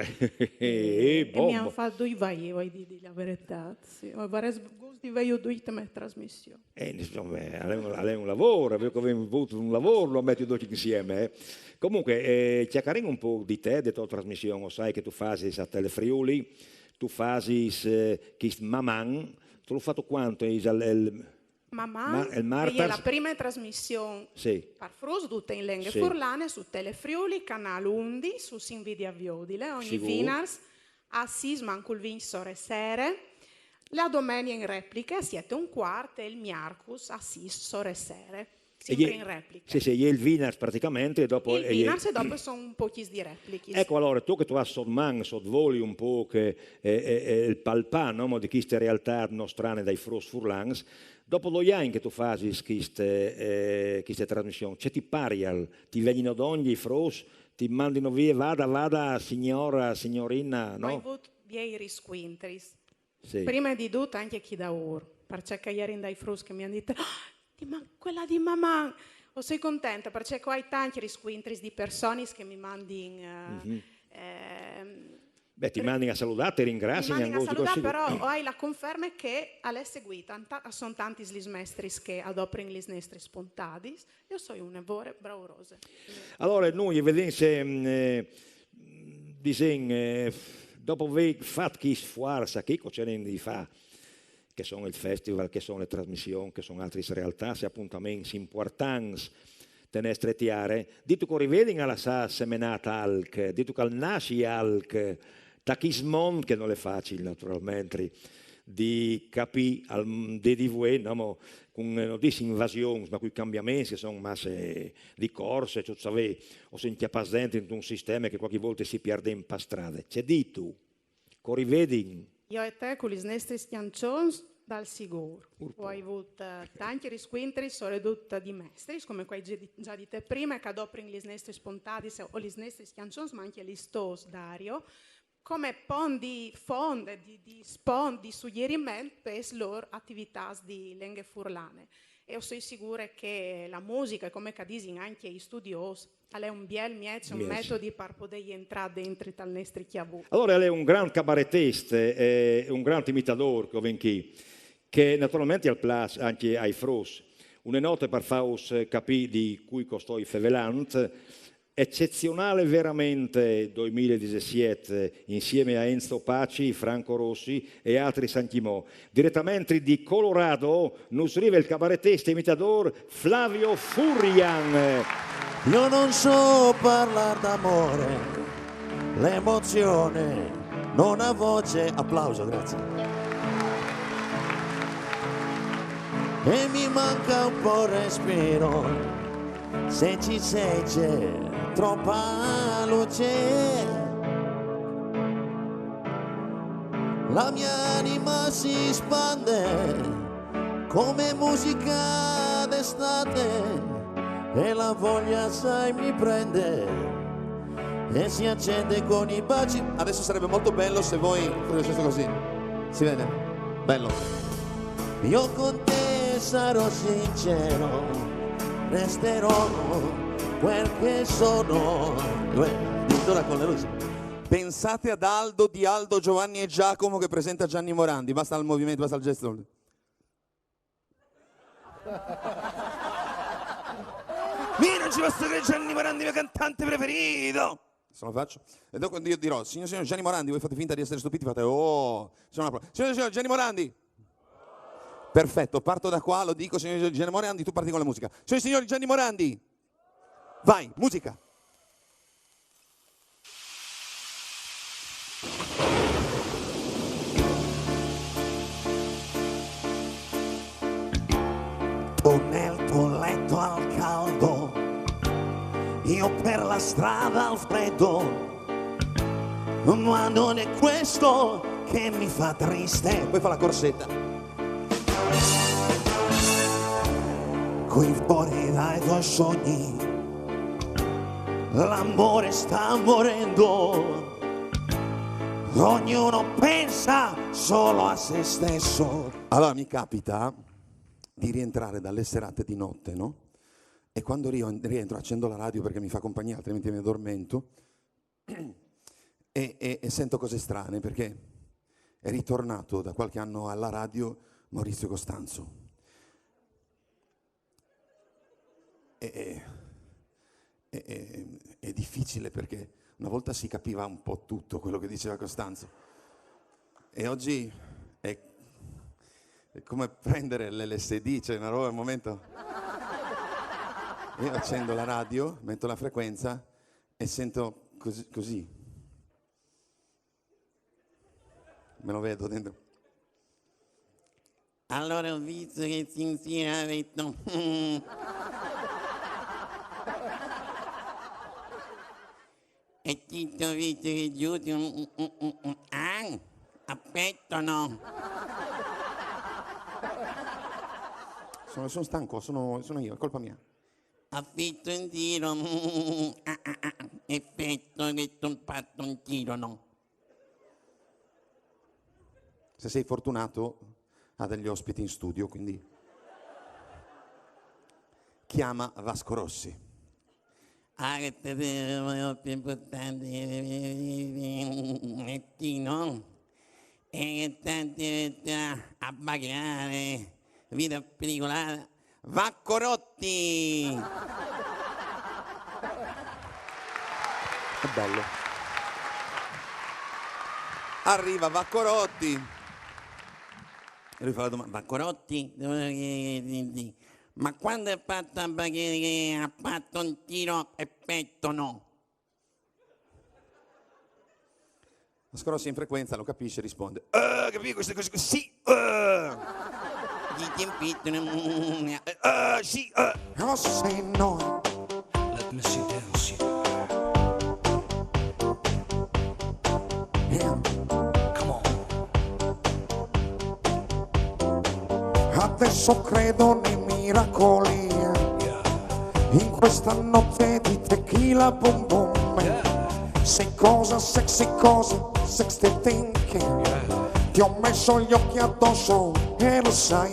Eh, e mi àn fat doi, o ai di dî la veretât, sì. O varès gost di vêju ducj te mê trasmission. Eh, insome, al è un, al è un lavôr, o vês vût un lavôr, lu metìn ducj insiemi, eh. Comunque, eh, cjacarìn un pôc di te, de tô trasmission, o sai che tu fasis a Telefriuli, tu fasis eh, chest Maman, tu lu fâs cuant, isal, el, Maman, ma-, il e je martars? La prime trasmission par fruts dute in lenghe furlane su Telefriuli, canâl undis, us invidi a viodile, ogni vinars a sîs mancul vincj sore sere, la domenie in repliche a siet e un cuart e il miercus a sîs sore sere. Simpri in repliche. Sì, sì, e je il vinars praticamentri e dopo... Il vinars e dopo a son un pôc di replichis. Eco, alore, tu che tu âs sot man, sot voli un pôc eh, eh, eh, il palpâ, no, di cheste realtât nostrane dai fruts furlans, dopo doi agns che tu fasis cheste, eh, cheste trasmission, ce ti parial? Ti vegnino dongje i fruts, ti mandino vie, vada, vada, signora, signorina, no? O ai vût biei riscuintris. Sì. Prime di dut ancje chi daûr, parcè che a jerin dai fruts che mi àn dit: "Ah, di ma-, quela di Maman!" O soi contente, parcè che o ai tancj riscuintris di personis che mi mandin eh, ehm, Beh, ti mandin a saludâ, ti ringraziin, mi mandin a saludâ, però o ai la conferme che al è seguît, a son tantis lis mestris che a doprin lis nestris pontadis, e o soi une vore braurose. Alore, nô o vedìn se, mm, eh, disìn, eh, dopo vê fat chest sfuarç chi che o cerìn di fâ, che a son il festival, che a son lis trasmissions, che a son altris realtâts e apontaments impuartants te nestre tiere, dîtu che o rivedìn a lassâ semenât alc, dîtu che al nassi alc, ta chest mont che nol è facil, naturalmentri, di capî al dì di vuê, no, mo, cun, no dîs invasions, ma cui cambiaments che a son masse di corse, cioè, savês, o sin cjapâts dentri intun sisteme che cualchi volte si pierdìn par strade. Ce dîtu? Che o rivedìn. Jo e te cu lis nestris cjançons dal sigûr. O ai vût eh, tancj riscuintris, soredut di mestris, come che o ai za di-, za dite prime, che a doprin lis nestris pontadis o lis nestris cjançons, ma ancje lis tôs, Dario, come pont di font, di, di spont, di sugjeriment pes lôr ativitâts di lenghe furlane. E o soi sigure che la musiche, come che a disin ancje i studiôs, al è un biel mieç, un metodi par podê jentrâ dentri tal nestri cjavut. Alore al è un grant cabaretist e un grant imitadôr che o vin chi, che naturalmentri al plâs ancje ai fruts. Une note par fâus capî di cui che o stoi fevelant, Eccezionale veramente duemiladisesiet, insieme a Enzo Paci, Franco Rossi e altri San Cimò. Direttamente di Colorado nus rive il cabarettista e imitador Flavio Furrian. Io non so parlar d'amore, l'emozione non ha voce. Applauso, grazie. E mi manca un po' il respiro, se ci sei c'è. Troppa luce, la mia anima si spande come musica d'estate e la voglia sai mi prende e si accende con i baci. Adesso sarebbe molto bello se voi faceste così. Si vede? Bello. Io con te sarò sincero, resterò quel che sono. Addirittura con le luci. Pensate ad Aldo, di Aldo, Giovanni e Giacomo che presenta Gianni Morandi. Basta il movimento, basta il gesto. Io non ci posso credere, Gianni Morandi, il mio cantante preferito. Adesso lo faccio. E dopo io dirò: "Signor, signor Gianni Morandi", voi fate finta di essere stupiti, fate: "Oh!" Signor, signor Gianni Morandi. Perfetto, parto da qua, lo dico: "Signor Gianni Morandi", tu parti con la musica. "Signor, signor Gianni Morandi." Vai, musica. Tu nel tuo letto al caldo, io per la strada al freddo, ma non è questo che mi fa triste. Poi fa la corsetta. Qui fuori dai tuoi sogni, l'amore sta morendo. Ognuno pensa solo a se stesso. Allora mi capita di rientrare dalle serate di notte, no? E quando rio- rientro accendo la radio perché mi fa compagnia, altrimenti mi addormento. E, e- e sento cose strane perché è ritornato da qualche anno alla radio Maurizio Costanzo. E, e- e- e- è difficile perché una volta si capiva un po' tutto quello che diceva Costanzo e oggi è, è come prendere l'L S D, c'è una roba, un momento. Io accendo la radio, metto la frequenza e sento così, così. Me lo vedo dentro. Allora ho visto che Sinzina ha detto: "E ti ho visto che giù un, un, un, un, un, ah, aspetta, no." Sono, sono stanco, sono, sono io, è colpa mia. Affitto in giro, ah, ah, ah, effetto che ti ho fatto un giro, no? Se sei fortunato, ha degli ospiti in studio, quindi chiama Vasco Rossi. Ah, che te devo più importante, mettino, e che tanti a pagare, vita pericolata, Vacco Rotti! Che bello. Arriva Vacco Rotti. E lui fa la domanda: "Vacco Rotti? Ma quando è fatto a pagare che ha fatto un tiro e petto, no?" Vasco Rossi in frequenza lo capisce e risponde: "Eh, capito? Queste cose così, eh." Gli tempi, eh, eh, sì, eh. Oh, say no. Let me see dance. Yeah. Come on. Adesso credo nei miracoli. Yeah. In questa notte di tequila boom boom. Yeah. Sei cosa, sexy cosa, sexy thinking. Yeah. Ti ho messo gli occhi addosso e lo sai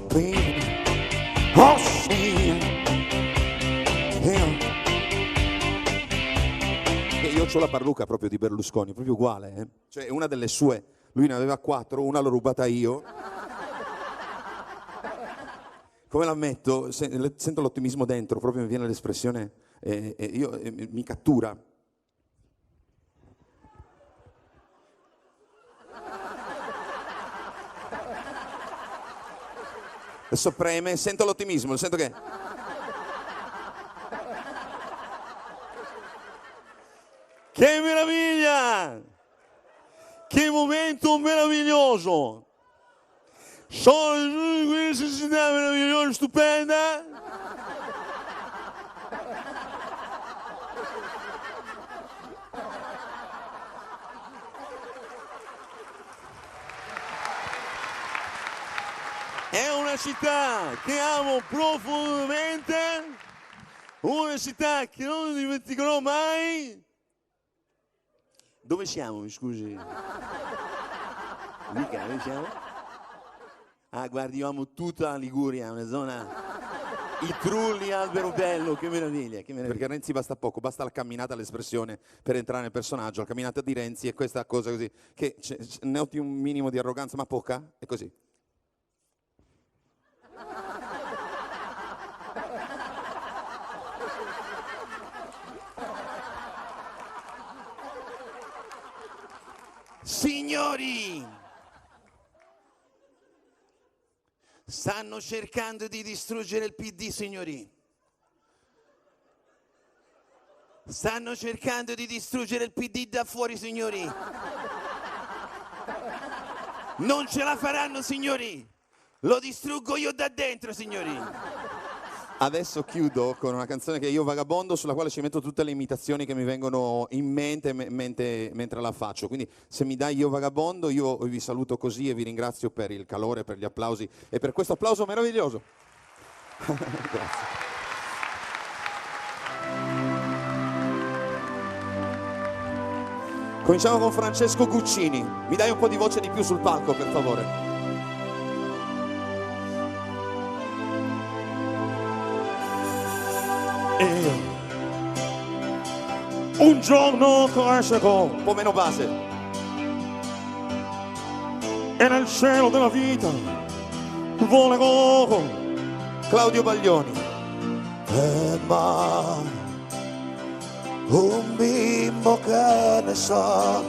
bene. Oh sì. Yeah. E io ho la parrucca proprio di Berlusconi, proprio uguale, eh. Cioè, una delle sue, lui ne aveva quattro, una l'ho rubata io. Come la metto? Se- le- sento l'ottimismo dentro, proprio mi viene l'espressione, e, e io, e mi mi cattura. Adesso preme, sento l'ottimismo, sento che... Che meraviglia! Che momento meraviglioso! Sono in questa città meravigliosa, stupenda. È una città che amo profondamente, una città che non dimenticherò mai. Dove siamo, mi scusi? Mica, dove siamo? Ah, guardi, io amo tutta la Liguria, è una zona... I Trulli, Alberobello, che meraviglia, che meraviglia. Perché a Renzi basta poco, basta la camminata, l'espressione per entrare nel personaggio, la camminata di Renzi è questa cosa così, che ce, ce, noti un minimo di arroganza, ma poca, è così. Signori, stanno cercando di distruggere il P D, signori. Stanno cercando di distruggere il P D da fuori, signori. Non ce la faranno, signori. Lo distruggo io da dentro, signori. Adesso chiudo con una canzone che io vagabondo, sulla quale ci metto tutte le imitazioni che mi vengono in mente, me- mente- mentre la faccio. Quindi se mi dai io vagabondo, io vi saluto così e vi ringrazio per il calore, per gli applausi e per questo applauso meraviglioso. Grazie. Cominciamo con Francesco Guccini. Mi dai un po' di voce di più sul palco, per favore? E un giorno crescerò un po' meno base e nel cielo della vita volerò. Claudio Baglioni. Eh, ma un bimbo che ne sa,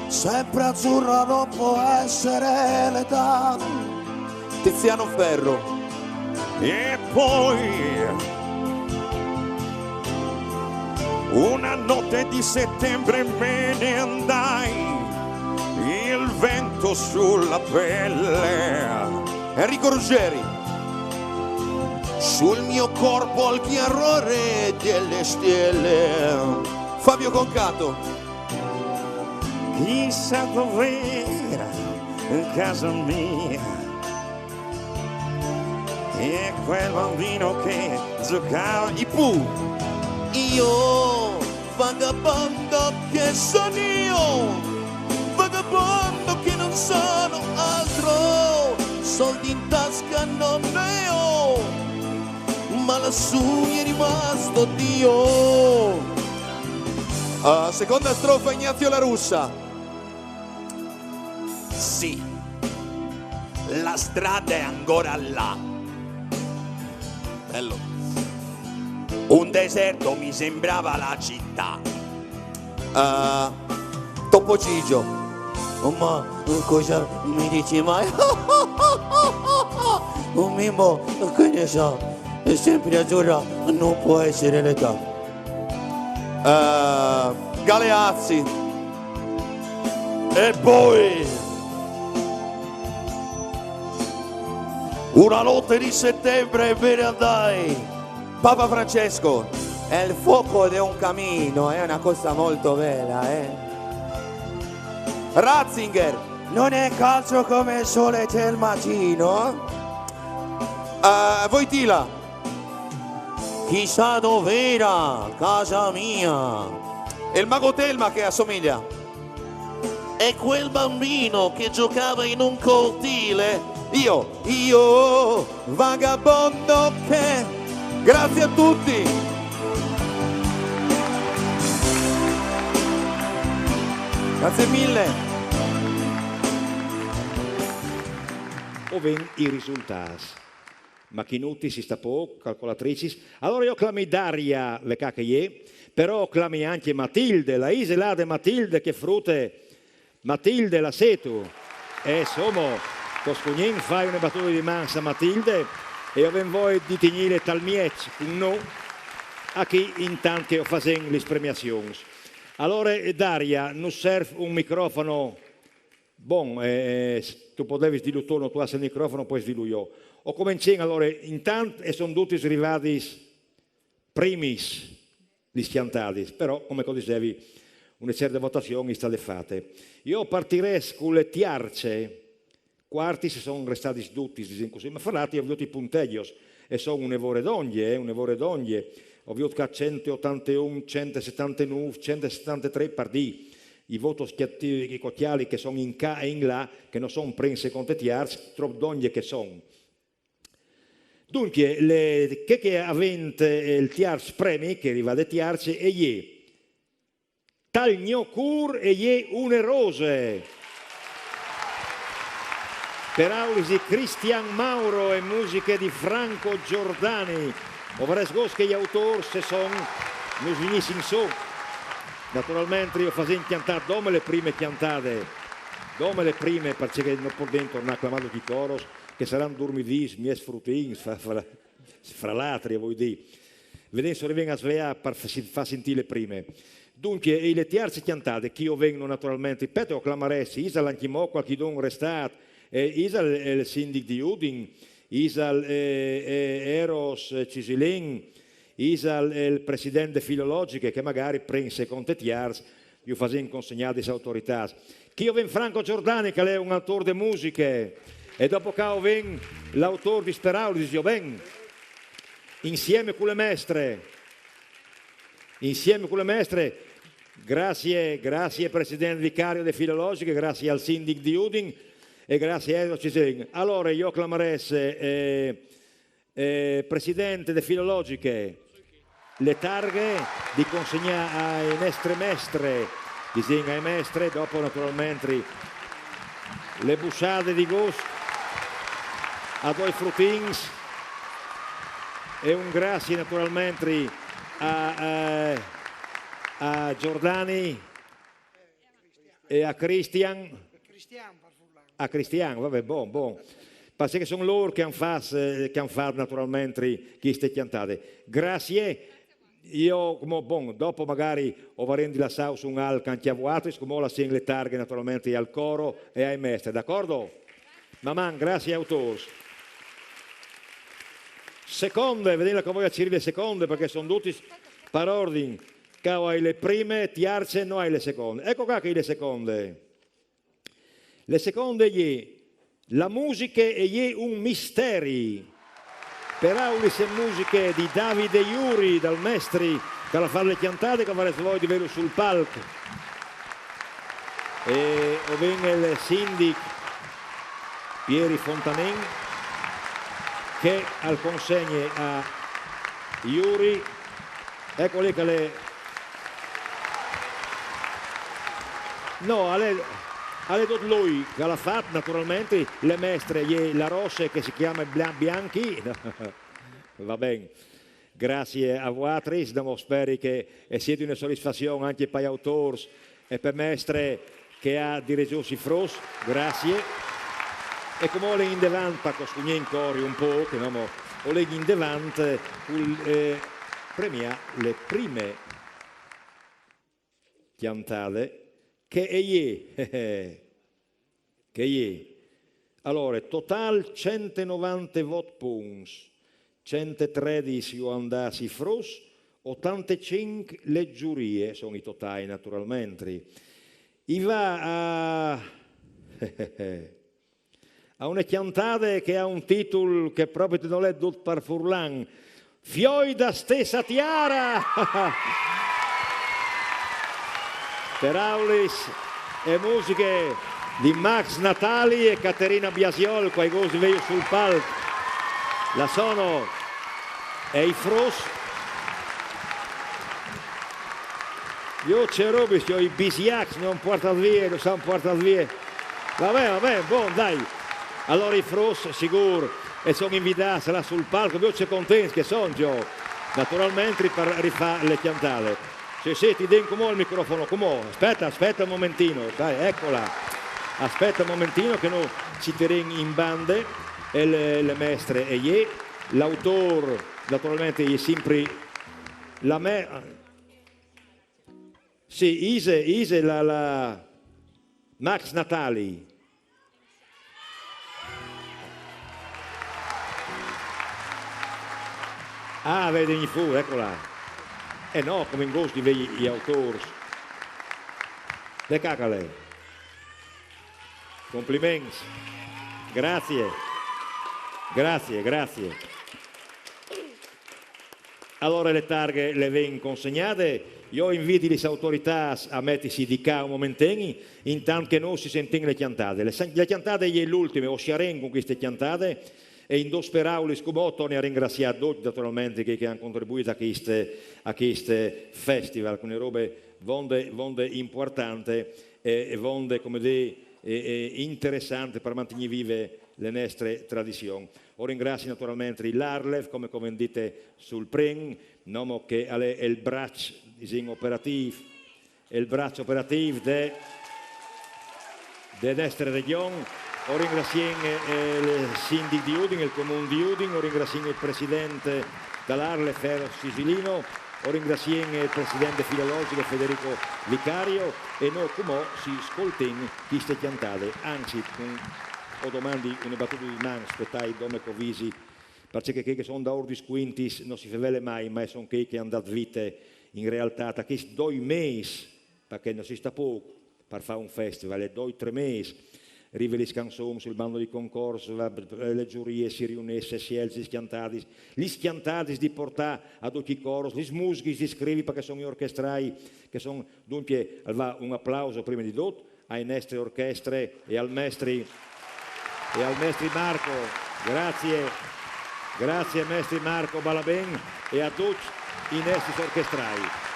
sempre azzurra non può essere l'età. Tiziano Ferro. E poi una notte di settembre me ne andai, il vento sulla pelle. Enrico Ruggeri. Sul mio corpo il chiarore delle stelle. Fabio Concato. Chissà dov'era casa mia. E quel bambino che giocava. I Pooh. Io, vagabondo che sono io, vagabondo che non sono altro, soldi in tasca non ne ho, ma lassù mi è rimasto Dio. Uh, seconda strofa, Ignazio La Russa. Sì, la strada è ancora là. Bello. Un deserto mi sembrava la città. Uh, Topo Gigio. Ma cosa mi dici mai? Un mimo, che ne so, è sempre azzurra, non può essere l'età. Uh, Galeazzi. E poi una notte di settembre me ne andai. Papa Francesco. È il fuoco di un camino, è una cosa molto bella, eh. Ratzinger. Non è calcio come il sole del mattino. Uh, Voitila. Chissà dov'era casa mia. È il mago Telma che assomiglia. È quel bambino che giocava in un cortile. Io, io, vagabondo che... Grazie a tutti. Grazie mille. O ven i risultats. Machinuti si sta po', calcolatricis. Allora io clami Daria, le cache je, però clami anche Matilde, la Iselade Matilde, che frute Matilde la setu. E insomma, coscugnin fai une batude di mans a Matilde e io ven voi di tignile tal mieç, no? A chi intant che o fasen lis premiazions. Allora, Daria, nus serv un microfono. Bon, eh, tu podevis dilu tu, no, tu has il microfono, pues dilu io. O comencem, allora, intant e son dutis rivadis primis lis cjantadis, però, come che o disevi, une certe votazion e je stade fate. Io partirès cu le tiarce, Cuartis a son restadis dutis, disìn cussì, ma fra l'altri o vin vût i punteghjos, e son une vore dongje, eh, une vore dongje. O vin vût ca cent e otanteun, cent e setantenûf, cent e setantetrê, par dî, i votos cjatâts, i cocjâi che a son in ca e in là, che no son prins, secont e tiarç, trop dongje che a son. Duncje, le, chê che e à vint, eh, il tiarç premi, che e rive de tiarce, e je Tal gno cûr e je une rose. Peraulis di Cristian Mauro e musiche di Franco Giordani. O varès gust che i autôrs, se a son, nus vignissin sù. Naturalmentri o fasìn cjantâ dome le prime cjantade. Dome le prime, parcè che no podìn tornâ a clamâ ducj i coros, che a saran durmidîts, miei frutins, fra, fra, fra l'altri, o voi dî. Vedìn se o rivìn a sveâ par fâ, fâ sintî le prime. Duncje, e je le tiarce cjantade, chi o vin naturalmentri, spete, o clamarès, isal ancjemò cualchidun restât, e isal il sindic di Udin, isal, eh, eh, Eros Cisilin, isal il president de Filologiche, che magari prins, secont e tiarç ju fasìn consegnâ des autoritâts. Chi o vin Franco Giordani, che al è un autôr de musiche, e dopo ca o vin l'autôr di Speraulis, o vin, insieme cu le mestre, insieme cu le mestre, graciis, graciis president vicario de Filologiche, graciis al sindic di Udin e graciis a Eros Cisilin. Alore, jo o clamarès, eh, eh, president de Filologiche, le targhe di consegnâ ae nestre mestre, disìn ae mestre, dopo naturalmentri le bussade di gust a doi frutins e un graciis naturalmentri a, eh, a Giordani e a Cristian. Cristian, par furlan. A Cristian, va ben, bon, bon. Parcè che a son lôr che a àn fat, eh, che a àn fat naturalmentri cheste cjantade. Graciis. Jo, cumò, bon, dopo magari o varìn di lassâus un alc ancje a vualtris, cumò o lassìn le targhe naturalmentri al coro e ae mestre, d'acordo? Maman, graciis autôrs. Seconde, vedìn là che o voi a cirî le seconde, parcè che a son dutis par ordin. Ca o ai le prime, tiarce, no ai le seconde. Eco ca che e je le seconde. Le seconde e je La musiche e je un misteri. Peraulis e musiche di Davide Juri, dal Mestri, che al à fat le cjantade, che o varès voie di vêlu sul palc. E o vin il sindic Pieri Fontanin, che al consegne a Juri. Eco li che al è. No, al è, al è dut lui che al à fat, naturalmentri, le mestre e je la rose che si clame Bia-, Bianchi. Va ben. Graciis a vualtris, dopo o speri che e siedi une sodisfazion ancje pai autôrs e pe mestre che e à diregjût i fruts, graciis. E cumò o lin indevant, par cuscugnî ancjemò un pôc, no, mo, o lin indevant, eh, cul, eh, premiâ le prime cjantade, che e je, che e je. Alore, totâl cent e novantevot punts, cent e tredis ju àn dâts i fruts, otantecinc le zurie, a son i totâi naturalmentri. I va a, a une cjantade che e à un titul che propit nol è dut par furlan, Fioi da stessa tiara! Peraulis e musiche di Max Natali e Caterina Biasiol, che o ai gust di vêju sul palc. La sono e i fruts. Jo ce robis, jo i bisiacs, no àn puartât vie, no àn puartât vie. Va ben, va ben, bon, dai. Alore i fruts, sigûr, a son invidâts là sul palc, viôt ce contents che a son, jo. Naturalmentri par rifâ le cjantade. Sì, sì, ti dìn cumò il microfono, cumò. Aspiete, aspiete un momentino, dai, ecola. Aspiete un momentino che nô ci tirìn in bande, e le, le mestre e je, l'autôr, naturalmentri, e je simpri la me-, sì, ise, ise la, la Max Natali. Ah, vedi, i fruts, ecola. Eh no, o vin gust di vê i autôrs. De cacale. Compliments. Grazie. Grazie, grazie. Alore le targhe le ven consegnade. Jo inviti lis autoritâts a metisi di ca un momenten, intant che nô si sentìn le cjantade. Le, le cjantade e je l'ultime, o sierìn cun cheste cjantade, e in dôs peraulis cumò o torni a ringraziâ ducj, naturalmentri, chei che a àn contribuît a cheste, a cheste festival, cun une robe vonde, vonde impuartante e, e vonde, come dî, e, e interessante par mantignî vive le nestre tradizion. O ringrazi naturalmentri l'ARLeF, come che o vin dite sul prin, nomo che al è il braç, disìn, operatîf, il braç operatîf de, de nestre regjon. O ringraziìn, eh, il sindic di Udin, il comun di Udin, o ringraziìn il president da l'ARLeF Eros Cisilino, o ringraziìn il president filologic Federico Vicario, e nô cumò si scoltìn cheste cjantade, anzit, cun, o domandi une batude di mans, spetait dome che o visi, parcè che chei che a son daûr dîs cuintis no si fevele mai, ma a son chei che a àn dât vite in realtât a chescj doi mês, parcè no si sta pôc par fâ un festival, e doi, trê mês, rive lis cançons, il bando di concors, la, le zurie si riunès, si sielç lis cjantadis, lis cjantadis di puartâ a ducj i cors, lis musichis di scrivi, parcè che a son i orchestrai, che a son, duncje, alore, un aplaus prime di dut ai nestri orchestri e al mestri, e al mestri Marco. Grazie, grazie mestri Marco Balabin e a ducj i nestris orchestrai.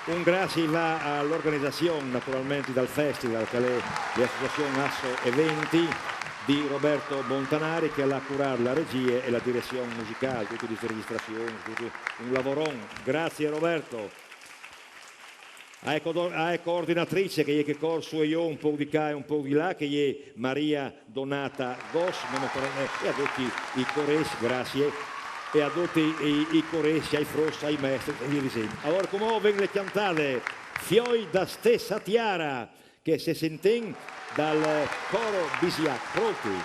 Un grazie va a l'organizazion, naturalmentri, dal festival, che e je la associazion Asso Eventi di Roberto Montanari, che al à curât la regie e la direzion musicâl, dutis lis registrazions, dut un lavoron. Grazie Roberto. A je co-, a je coordinatrice, che e je chê che e cor sù e jù, un pôc di ca e un pôc di là, che e je Maria Donata Gos, nome par-, eh, e a ducj i corês, grazie, e a ducj i, i corês, ai fruts, ai mestris, e vie disint. Alore, cumò o vin le cjantade Fioi da stessa tiara, che si sintìn dal coro Bisiac. Pronti?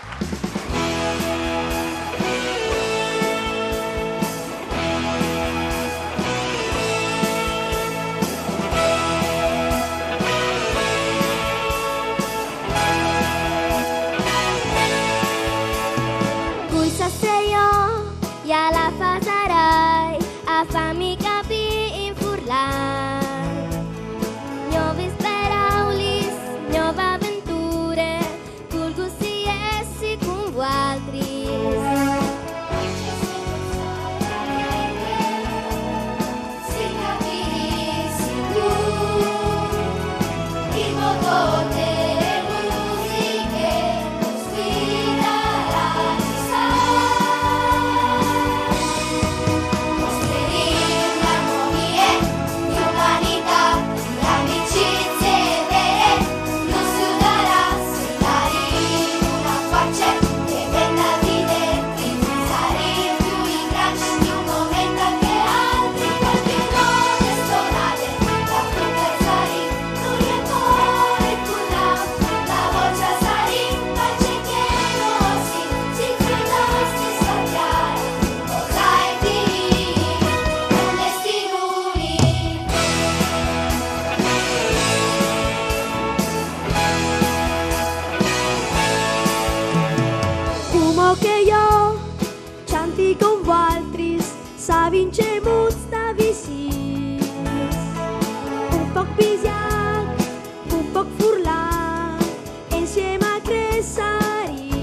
Cui sa se jo ja la fasarai a fâmi capî in furlan. Gnovis peraulis, gnove aventure, volgu si jessi cun vualtris. Cumò che jo cjanti cun vualtris, savìn ce mût sta vicins. Un pôc bisiac, un pôc furlan, insiemi a cressarìn.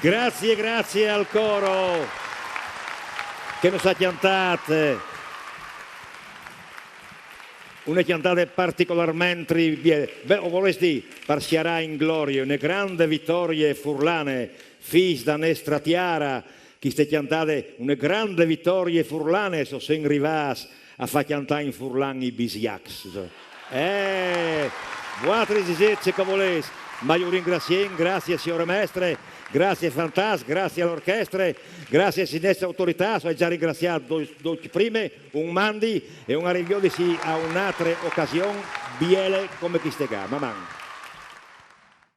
Grazie, grazie al coro che nus à cjantât. Une cjantade particolarmentri biele. Beh, o volès dî, par sierâ in glorie, une grande vitorie furlane, Fîs da nestra tiara, cheste cjantade, une grande vitorie furlane, o sês rivâts a fâ cjantâ in furlan i bisiacs. Eh, vualtris disêt ce che o volês, ma jo ringraciìn, grazie siore mestre, grazie Fantats, grazie a la orchestre, grazie a nestre autoritâts, o ai za ringraciât doi, doi prime, un mandi e un a riviodisi a une altre ocasion biele come cheste ca. Maman!